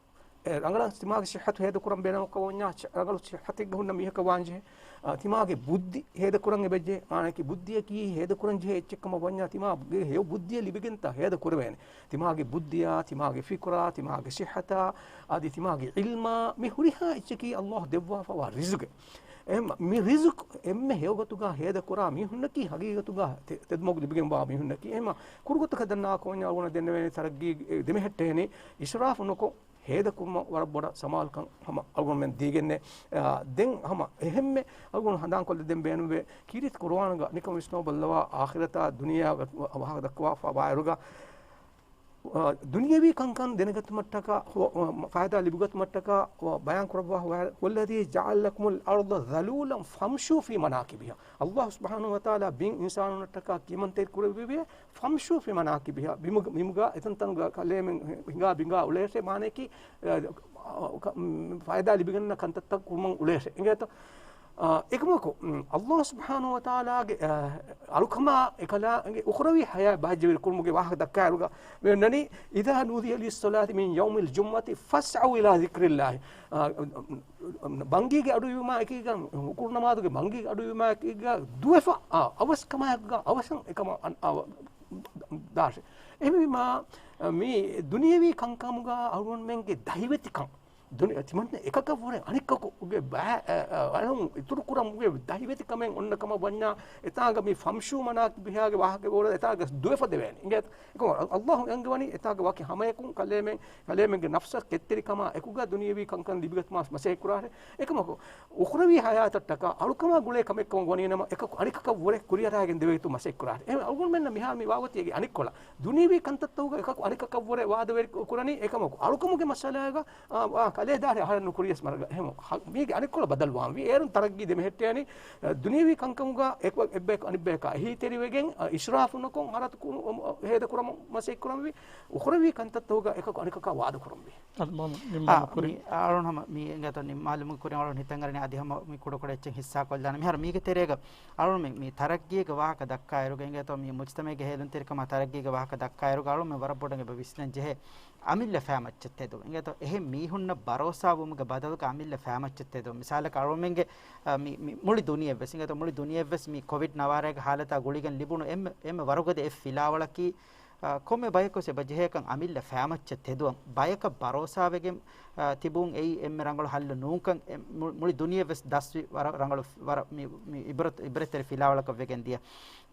އެ، ރަނގަޅަށް ތިމާގެ ޞިއްޙަތު ހޭދަކުރަން ބޭނުމަކަށް ވަންޏާ، ޗ-، ރަނގަޅު ޞިއްޙަތެއްގަ ހުންނަ މީހަކަށް ވާންޖެހޭ. އާ، ތިމާގެ ބުއްދި ހޭދަކުރަން އެބަޖެހޭ. މާނައަކީ ބުއްދިއަކީ ހޭދަކުރަން ޖެހޭ އެއްޗެއްކަމަށް ވަންޏާ، ތިމާގެ ހެޔޮ ބުއްދިއެއް ލިބިގެންތާ ހޭދަ ކުރެވޭނެ. ތިމާގެ ބުއްދިއާ، ތިމާގެ ފިކުރާ، ތިމާގެ ޞިއްޙަތާ، އަދި ތިމާގެ ޢިލްމާ، މި ހުރިހާ އެއްޗަކީ ﷲ ދެއްވާފަވާ ރިޒުގެއް. އެހެން މި ރިޒުގު އެންމެ ހެޔޮގޮތުގަ ހޭދަކުރާ މީހުންނަކީ ހަގީގަތުގަ ތެ-، ތެދުމަގު ލިބިގެންވާ މީހުންނަކީ. އެހެން ކުރުގޮތަކަށް ދަންނަވާކަމަށް ވަންޏާ އަޅުގަނޑަށް ދެންނެވޭނެ ތަރައްގީ ދެމެހެއްޓޭނީ އިސްރާފު ނުކޮށް، ހޭދަކުރުމަށް ވަރަށް ބޮޑަށް ސަމާލުކަން ހަމަ އަޅުގަނޑުމެން ދީގެންނޭ. އާ، ދެން ހަމަ އެހެންމެ އަޅުގަނޑު ހަނދާންކޮށްލަ ދެން ބޭނުންވޭ ކީރިތި ޤުރުއާނުގަ ނިކަން ވިސްނަމުން ބައްލަވާ އާޚިރަތާ ދުނިޔެއާ ވާހަކަ ދައްކަވާފަ ވާއިރުގަ، އާ، ދުނިޔަވީ ކަންކަން ދެނެގަތުމަށްޓަކާ، ހު-، އާ، ފައިދާ ލިބިގަތުމަށްޓަކާ، އާ، ބަޔާން ކުރައްވާ ހުވަ-، هُوَ الَّذِي جَعَلَ لَكُمُ الْأَرْضَ ذَلُولًا فَامْشُوا فِي مَنَاكِبِهَا. ﷲ ސުބްޙާނަހޫ ވަތަޢާލާ ބިން އިންސާނުންނަށްޓަކާ ކިޔަމަންތެރި ކުރެއްވިއޭ، فَامْشُوا فِي مَنَاكِبِهَا، ބިމުގަ، ބިމުގަ އެތަންތަނުގަ ކަލޭމެން ހިނގާ ބިނގާ އުޅޭށޭ، މާނައަކީ، އާ، ކަ-، މް، ފައިދާ ލިބިގަންނަ ކަންތައްތައް ކުރުމަށް އުޅޭށޭ. އިނގޭތޯ؟ އާ، އެކަމަކު، މް، ﷲ ސުބްޙާނަހޫ ވަތަޢާލާގެ، އާ، އަޅުކަމާ އެކަލާނގެ އުޚްރަވީ ޙަޔާތް ބަހައްޖަވެރި ކުރުމުގެ ވާހަކަ ދައްކާއިރުގަ މި އޮންނަނީ، إِذَا نُودِيَ لِلصَّلَاةِ مِنْ يَوْمِ الْجُمُعَةِ فَاسْعَوْا إِلَىٰ ذِكْرِ اللَّهِ. އާ، ބަންގީގެ އަޑުއިވުމާ އެކީގަ، ހުކުރު ނަމާދުގެ ބަންގީގެ އަޑުއިވުމާ އެކީގަ ދުވެފަ، އާ، އަވަސްކަމާއެކުގަ އަވަސަށް އެކަމަށް އަން-، އާ، ދާށޭ. އެހެންވީމާ، މި ދުނިޔަވީ ކަންކަމުގަ އަޅުގަނޑުމެންގެ ދަހިވެތިކަން ދުނި-، ތިމަންނަ އެކަކަށްވުރެ އަނެއްކަކުގެ ބައި-، އަ-، އަ-، އަޅުން އިތުރުކުރަން އުޅޭ ދަހިވެތި ކަމެއް އޮންނަ ކަމަށް ވަންޏާ، އެތާގަ މި ފަމްޝޫ މަނާކިބިހާގެ ވާހަކަ ވޯރަ އެތާގަ ދުވެފަ ދެވޭނެ. އިނގޭތަ؟ އެކަމަ އަ-، ﷲ އެންގެވަނީ އެތާގަ ވަކި ހަމަޔަކުން ކަލޭމެން، ކަލޭމެންގެ ނަފްސަށް ކެތްތެރިކަމާ އެކުގަ ދުނިޔަވީ ކަންކަން ލިބިގަތުމަށް މަސައްކަތް ކުރާށޭ. އެކަމަކު، އުޚްރަވީ ޙަޔާތަށްޓަކާ އަޅުކަމާ ގުޅޭ ކަމެއްކަމަށް ވަނީނަމަ، އެކަކު އަނެކަކަށްވުރެ ކުރިއަރާގެން ދެވޭތު މަސައްކަތް ކުރާށޭ. އެހެން އަޅުގަނޑުމެންނަށް މިހާރު މި ވާގޮތީގެ އަނެއްކޮޅަށް ދުނިޔަވީ ކަންތައްތަކުގަ އެކަކު އަނެކަކަށްވުރެ ވާދަވެރި ކުރަނީ. އެކަމަކު އަޅުކަމުގެ މައްސަލާގަ އާ، އާ، ކަލޭ ދާށޭ އަހަރެން ނުކުރިޔަސް މަރަގަ. އެހެން ހަ-، މީގެ އަނެއްކޮޅަށް ބަދަލުވާންވީ. އޭރުން ތަރައްގީ ދެމެހެއްޓޭނީ، އަ، ދުނިޔަވީ ކަންކަމުގަ އެކު-، އެއްބަޔަކު އަނެއްބަޔަކާ އެހީތެރިވެގެން، އަ، އިސްރާފު ނުކޮށް ހަރަދު ކުރު-، އަ، ހޭދަކުރަމުން މަސައްކަތްކުރަންވީ. އުޚްރަވީ ކަންތައްތަކުގަ އެކަކު އަނެކަކާ ވާދަ ކުރަންވީ. އަ، މި އަޅުން ހަމަ މި އެނގޭތޯ ނިންމާލުމުގެ ކުރިން އަޅުން ހިތަށް އަރަނީ އަދި ހަމަ މި ކުޑަކުޑަ އެއްޗެއް ހިއްސާކޮށްލާނަން. މިހާރު މީގެ ތެރޭގަ އަޅުން މި، މި ތަރައްގީގެ ވާހަކަ ދައްކާއިރުގަ އެނގޭތޯ މި މުޖްތަމައިގެ ހޭލުންތެރިކަމާ ތަރައްގީގެ ވާހަކަ ދައްކާއިރުގަ އަޅުން މި ވަރަށް ބޮޑަށް އެބަ ވިސްނަން ޖެހޭ. އަމިއްލަ ފައިމައްޗަށް ތެދުން. އިނގޭތޯ، އެހެން މީހުންނަށް ބަރޯސާވުމުގެ ބަދަލުގަ އަމިއްލަ ފައިމައްޗަށް ތެދުން. މިސާލަކަށް އަޅުމެންގެ، އަ، މި، މި މުޅި ދުނިޔެއްވެސް، އިނގޭތޯ، މުޅި ދުނިޔެއްވެސް މި ކޮވިޑް ނަވާރައިގެ ހާލަތާ ގުޅިގެން ލިބުނު އެންމެ، އެންމެ ވަރުގަދަ އެއް ފިލާވަޅަކީ، އަ، ކޮންމެ ބަޔަކުވެސް އެބަ ޖެހޭކަން އަމިއްލަ ފައިމައްޗަށް ތެދުވަން. ބަޔަކަށް ބަރޯސާވެގެން، އަ، ތިބުން އެއީ އެންމެ ރަނގަޅު ހައްލު ނޫންކަން އެ، މު-، މުޅި ދުނިޔެއްވެސް ދަސްވި ވަރަށް ރަނގަޅު، ވަރަށް މި، މި އިބްރަތް، އިބްރަތްތެރި ފިލާވަޅަކަށް ވެގެން ދިޔަ.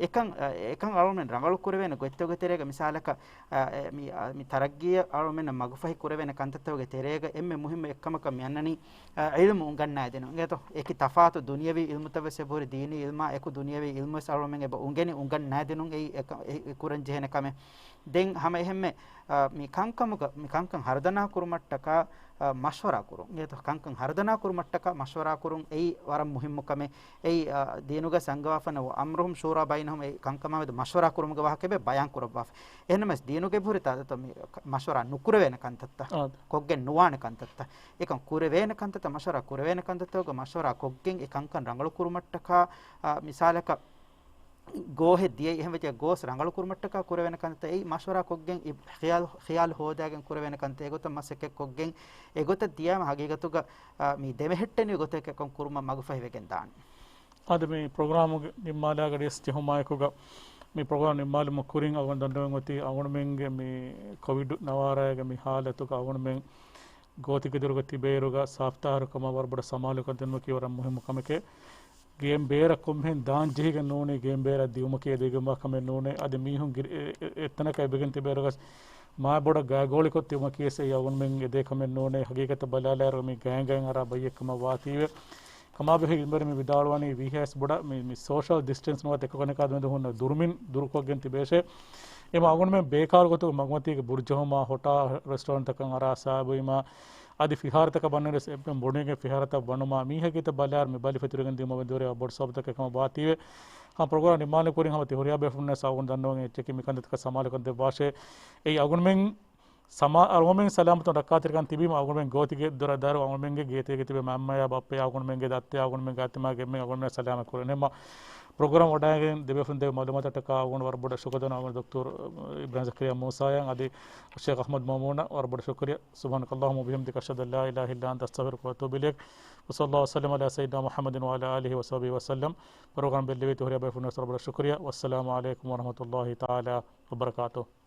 އެކަން، އެކަން އަޅުމެން ރަނގަޅު ކުރެވޭނެ ގޮތްތަކުގެ ތެރޭގަ މިސާލަކަށް، އަ، މި، އަ، މި ތަރައްގީއަށް އަޅުމެންނަށް މަގުފަހި ކުރެވޭނެ ކަންތައްތަކުގެ ތެރޭގަ އެންމެ މުހިއްމު އެއްކަމަކަށް މި އަންނަނީ، އަ، ޢިލްމު އުނގަންނައިދިނުން. އިނގޭތޯ، އެކި ތަފާތު ދުނިޔަވީ ޢިލްމުތައް ވެސް އެބަހުރި ދީނީ ޢިލްމާ އެކު ދުނިޔަވީ ޢިލްމު ވެސް އަޅުމެން އެބަ އުނގެނި އުނގަންނައިދިނުން އެއީ އެ ކަ-، އެ، އެ ކުރަން ޖެހޭނެ ކަމެއް. ދެން ހަމަ އެހެންމެ، އަ، މި ކަންކަމުގަ، މި ކަންކަން ހަރުދަނާ ކުރުމަށްޓަކާ، އަ، މަޝްވަރާ ކުރުން. އިނގޭތޯ، ކަންކަން ހަރުދަނާ ކުރުމަށްޓަކާ މަޝްވަރާ ކުރުން އެއީ ވަރަށް މުހިއްމު ކަމެއް. އެއީ، އަ، ދީނުގަ ސަންގަވާފަނަ وَأَمْرُهُمْ شُورَىٰ بَيْنَهُمْ، އެ ކަންކަމާމެދު މަޝްވަރާ ކުރުމުގެ ވާހަކަ އެބަ ބަޔާން ކުރައްވާފަ. އެހެންނަމަވެސް ދީނުގެ އެބަހުރި ތާ-، ތާ-، މި ކަ-، މަޝްވަރާ ނުކުރެވޭނެ ކަންތައްތައް، އާ، ކޮށްގެން ނުވާނެ ކަންތައްތައް، އެކަން ކުރެވޭނެ ކަންތައްތައް، މަޝްވަރާ ކުރެވޭނެ ކަންތައްތަކުގަ މަޝްވަރާ ކޮށްގެން އެ ކަންކަން ރަނގަޅު ކުރުމަށްޓަކާ، އާ، މިސާލަކަށް، ގޯހެއް ދިޔައީ، އެހެން ވެއްޖެ ގޯސް ރަނގަޅު ކުރުމަށްޓަކާ ކުރެވޭނެ ކަންތައް އެއީ މަޝްވަރާ ކޮށްގެން އި-، ޚިޔާލު، ޚިޔާލު ހޯދާގެން ކުރެވޭނެ ކަންތައް އެގޮތަށް މަސައްކަތް ކޮށްގެން އެގޮތަށް ދިޔާމަ ހަގީގަތުގަ، އާ، މި ދެމެހެއްޓެނިވި ގޮތަކަށް ކުރުމަށް މަގުފަހިވެގެން ދާނެ. އަދި މި ޕްރޮގްރާމުގެ ނިންމާލާގަޑިޔަސް ޖެހުމާއެކުގަ، މި ޕްރޮގްރާމް ނިންމާލުމަށް ކުރިން އަޅުގަނޑު ދަންނަވަން އޮތީ އަޅުގަނޑުމެންގެ މި ކޮވިޑް ނަވާރައިގެ މި ހާލަތުގަ އަޅުގަނޑުމެން ގޯތިގެދޮރުގަ ތިބޭއިރުގަ ސާފްތާހިރުކަމަށް ވަރަށް ބޮޑަށް ސަމާލުކަން ދިނުމަކީ ވަރަށް މުހިއްމު ކަމެކޭ. ގޭން ބޭރަށް ކޮންމެހެން ދާން ޖެހިގެން ނޫނީ، ގޭން ބޭރަށް ދިއުމަކީ އެދެގެންވާ ކަމެއް ނޫނޭ. އަދި މީހުން ގިރި-، އެ-، އެ-، އެތަނަކަށް އެބަގެން ތިބޭއިރުގަސް މާ ބޮޑަށް ގާގޯޅިކޮށް ތިބުމަކީވެސް އެއީ އަޅުގަނޑުމެން އެދޭ ކަމެއް ނޫނޭ. ހަގީގަތަށް ބަލާލާއިރު މީ ގާތްގައިން އަރާ ބައްޔެއްކަމަށް ވާތީވެ. ކަމާބެހޭ އިންވެރި މި ވިދާޅުވަނީ ވީހާވެސް ބޮޑަށް މި، މި ސޯޝަލް ޑިސްޓެންސް ނުވަތަ އެކަކު އަނެކާ ދުވެދު ހުންނަ ދުރުމިން ދުރުކޮށްގެން ތިބޭށޭ. އެމަ އަޅުގަނޑުމެން ބޭކާރު ގޮތުގަ މަގުމަތީގެ ބުރުޖަހުމާ، ހޮޓާ ރެސްޓޯރެންޓްތަކަށް އަރާ ސާބުވީމާ، އަދި ފިހާރަތަކަށް ބަންނަންވެސް އެ ބޮޑުވެގެން ފިހާރަތައް ބަނުމާ، މީހެއްގެ ބަލާއިރު މި ބަލި ފެތުރިގެން ދިޔުމަށް ދުރެ ބޮޑު ސަބަބުތަކެއް ކަމަށް ވާތީވެ. ހަމަ ޕްރޮގްރާމް ނިންމާލެ ކުރިން ހަމަ ތި ހުރިހާ ބޭފުޅުންނަށް އަޅުގަނޑު ދަންނަވަން އެއްޗަކީ މިކަންތައްތަކަށް ސަމާލުކަން ދެއްވާށޭ. އެއީ އަޅުގަނޑުމެން ސަމާ-، އަޅުގަނޑުމެން ސަލާމަތުން ރައްކާތެރިކަން ތިބީމަ އަޅުގަނޑުމެން ގޯތިގެ ދޮރަށް ދާއިރު އަޅުގަނޑުމެންގެ ގޭތެރޭގަ ތިބޭ މަންމަޔާ ބައްޕަޔާ އަޅުގަނޑުމެންގެ ދައްތަޔާ އަޅުގަނޑުމެންގެ އަތިމާގެ އެންމެން އަޅުގަނޑުމެން ސަލާމަތް ކުރަން. އެހެންމަ ޕްރޮގްރާމް ވަޑައިގެން ދެބޭފުޅުން ދެއްވި މައުލޫމާތަށްޓަކާ އަޅުގަނޑު ވަރަށް ބޮޑަށް ޝުކުރު ދަންނަވަން އަޅުގަނޑު ދޮކްތަރު އިބްރާހިމް ޒަކަރިޔާ މޫސާއަށް އަދި ޝޭޚް އަޙްމަދު މައުމޫނަށް ވަރަށް ބޮޑަށް ޝުކުރިއްޔާ. سبحانك اللهم وبحمدك، أشهد أن لا إله إلا أنت، أستغفرك وأتوب إليك. وصلى الله وسلم على سيدنا محمد وعلى آله وصحبه وسلم. ޕްރޮގްރާމް ބެއްލެވި ތި ހުރިހާ ބޭފުޅުންނަށް ވަރަށް ބޮޑަށް ޝުކުރިއްޔާ. والسلام عليكم ورحمة الله تعالى وبركاته.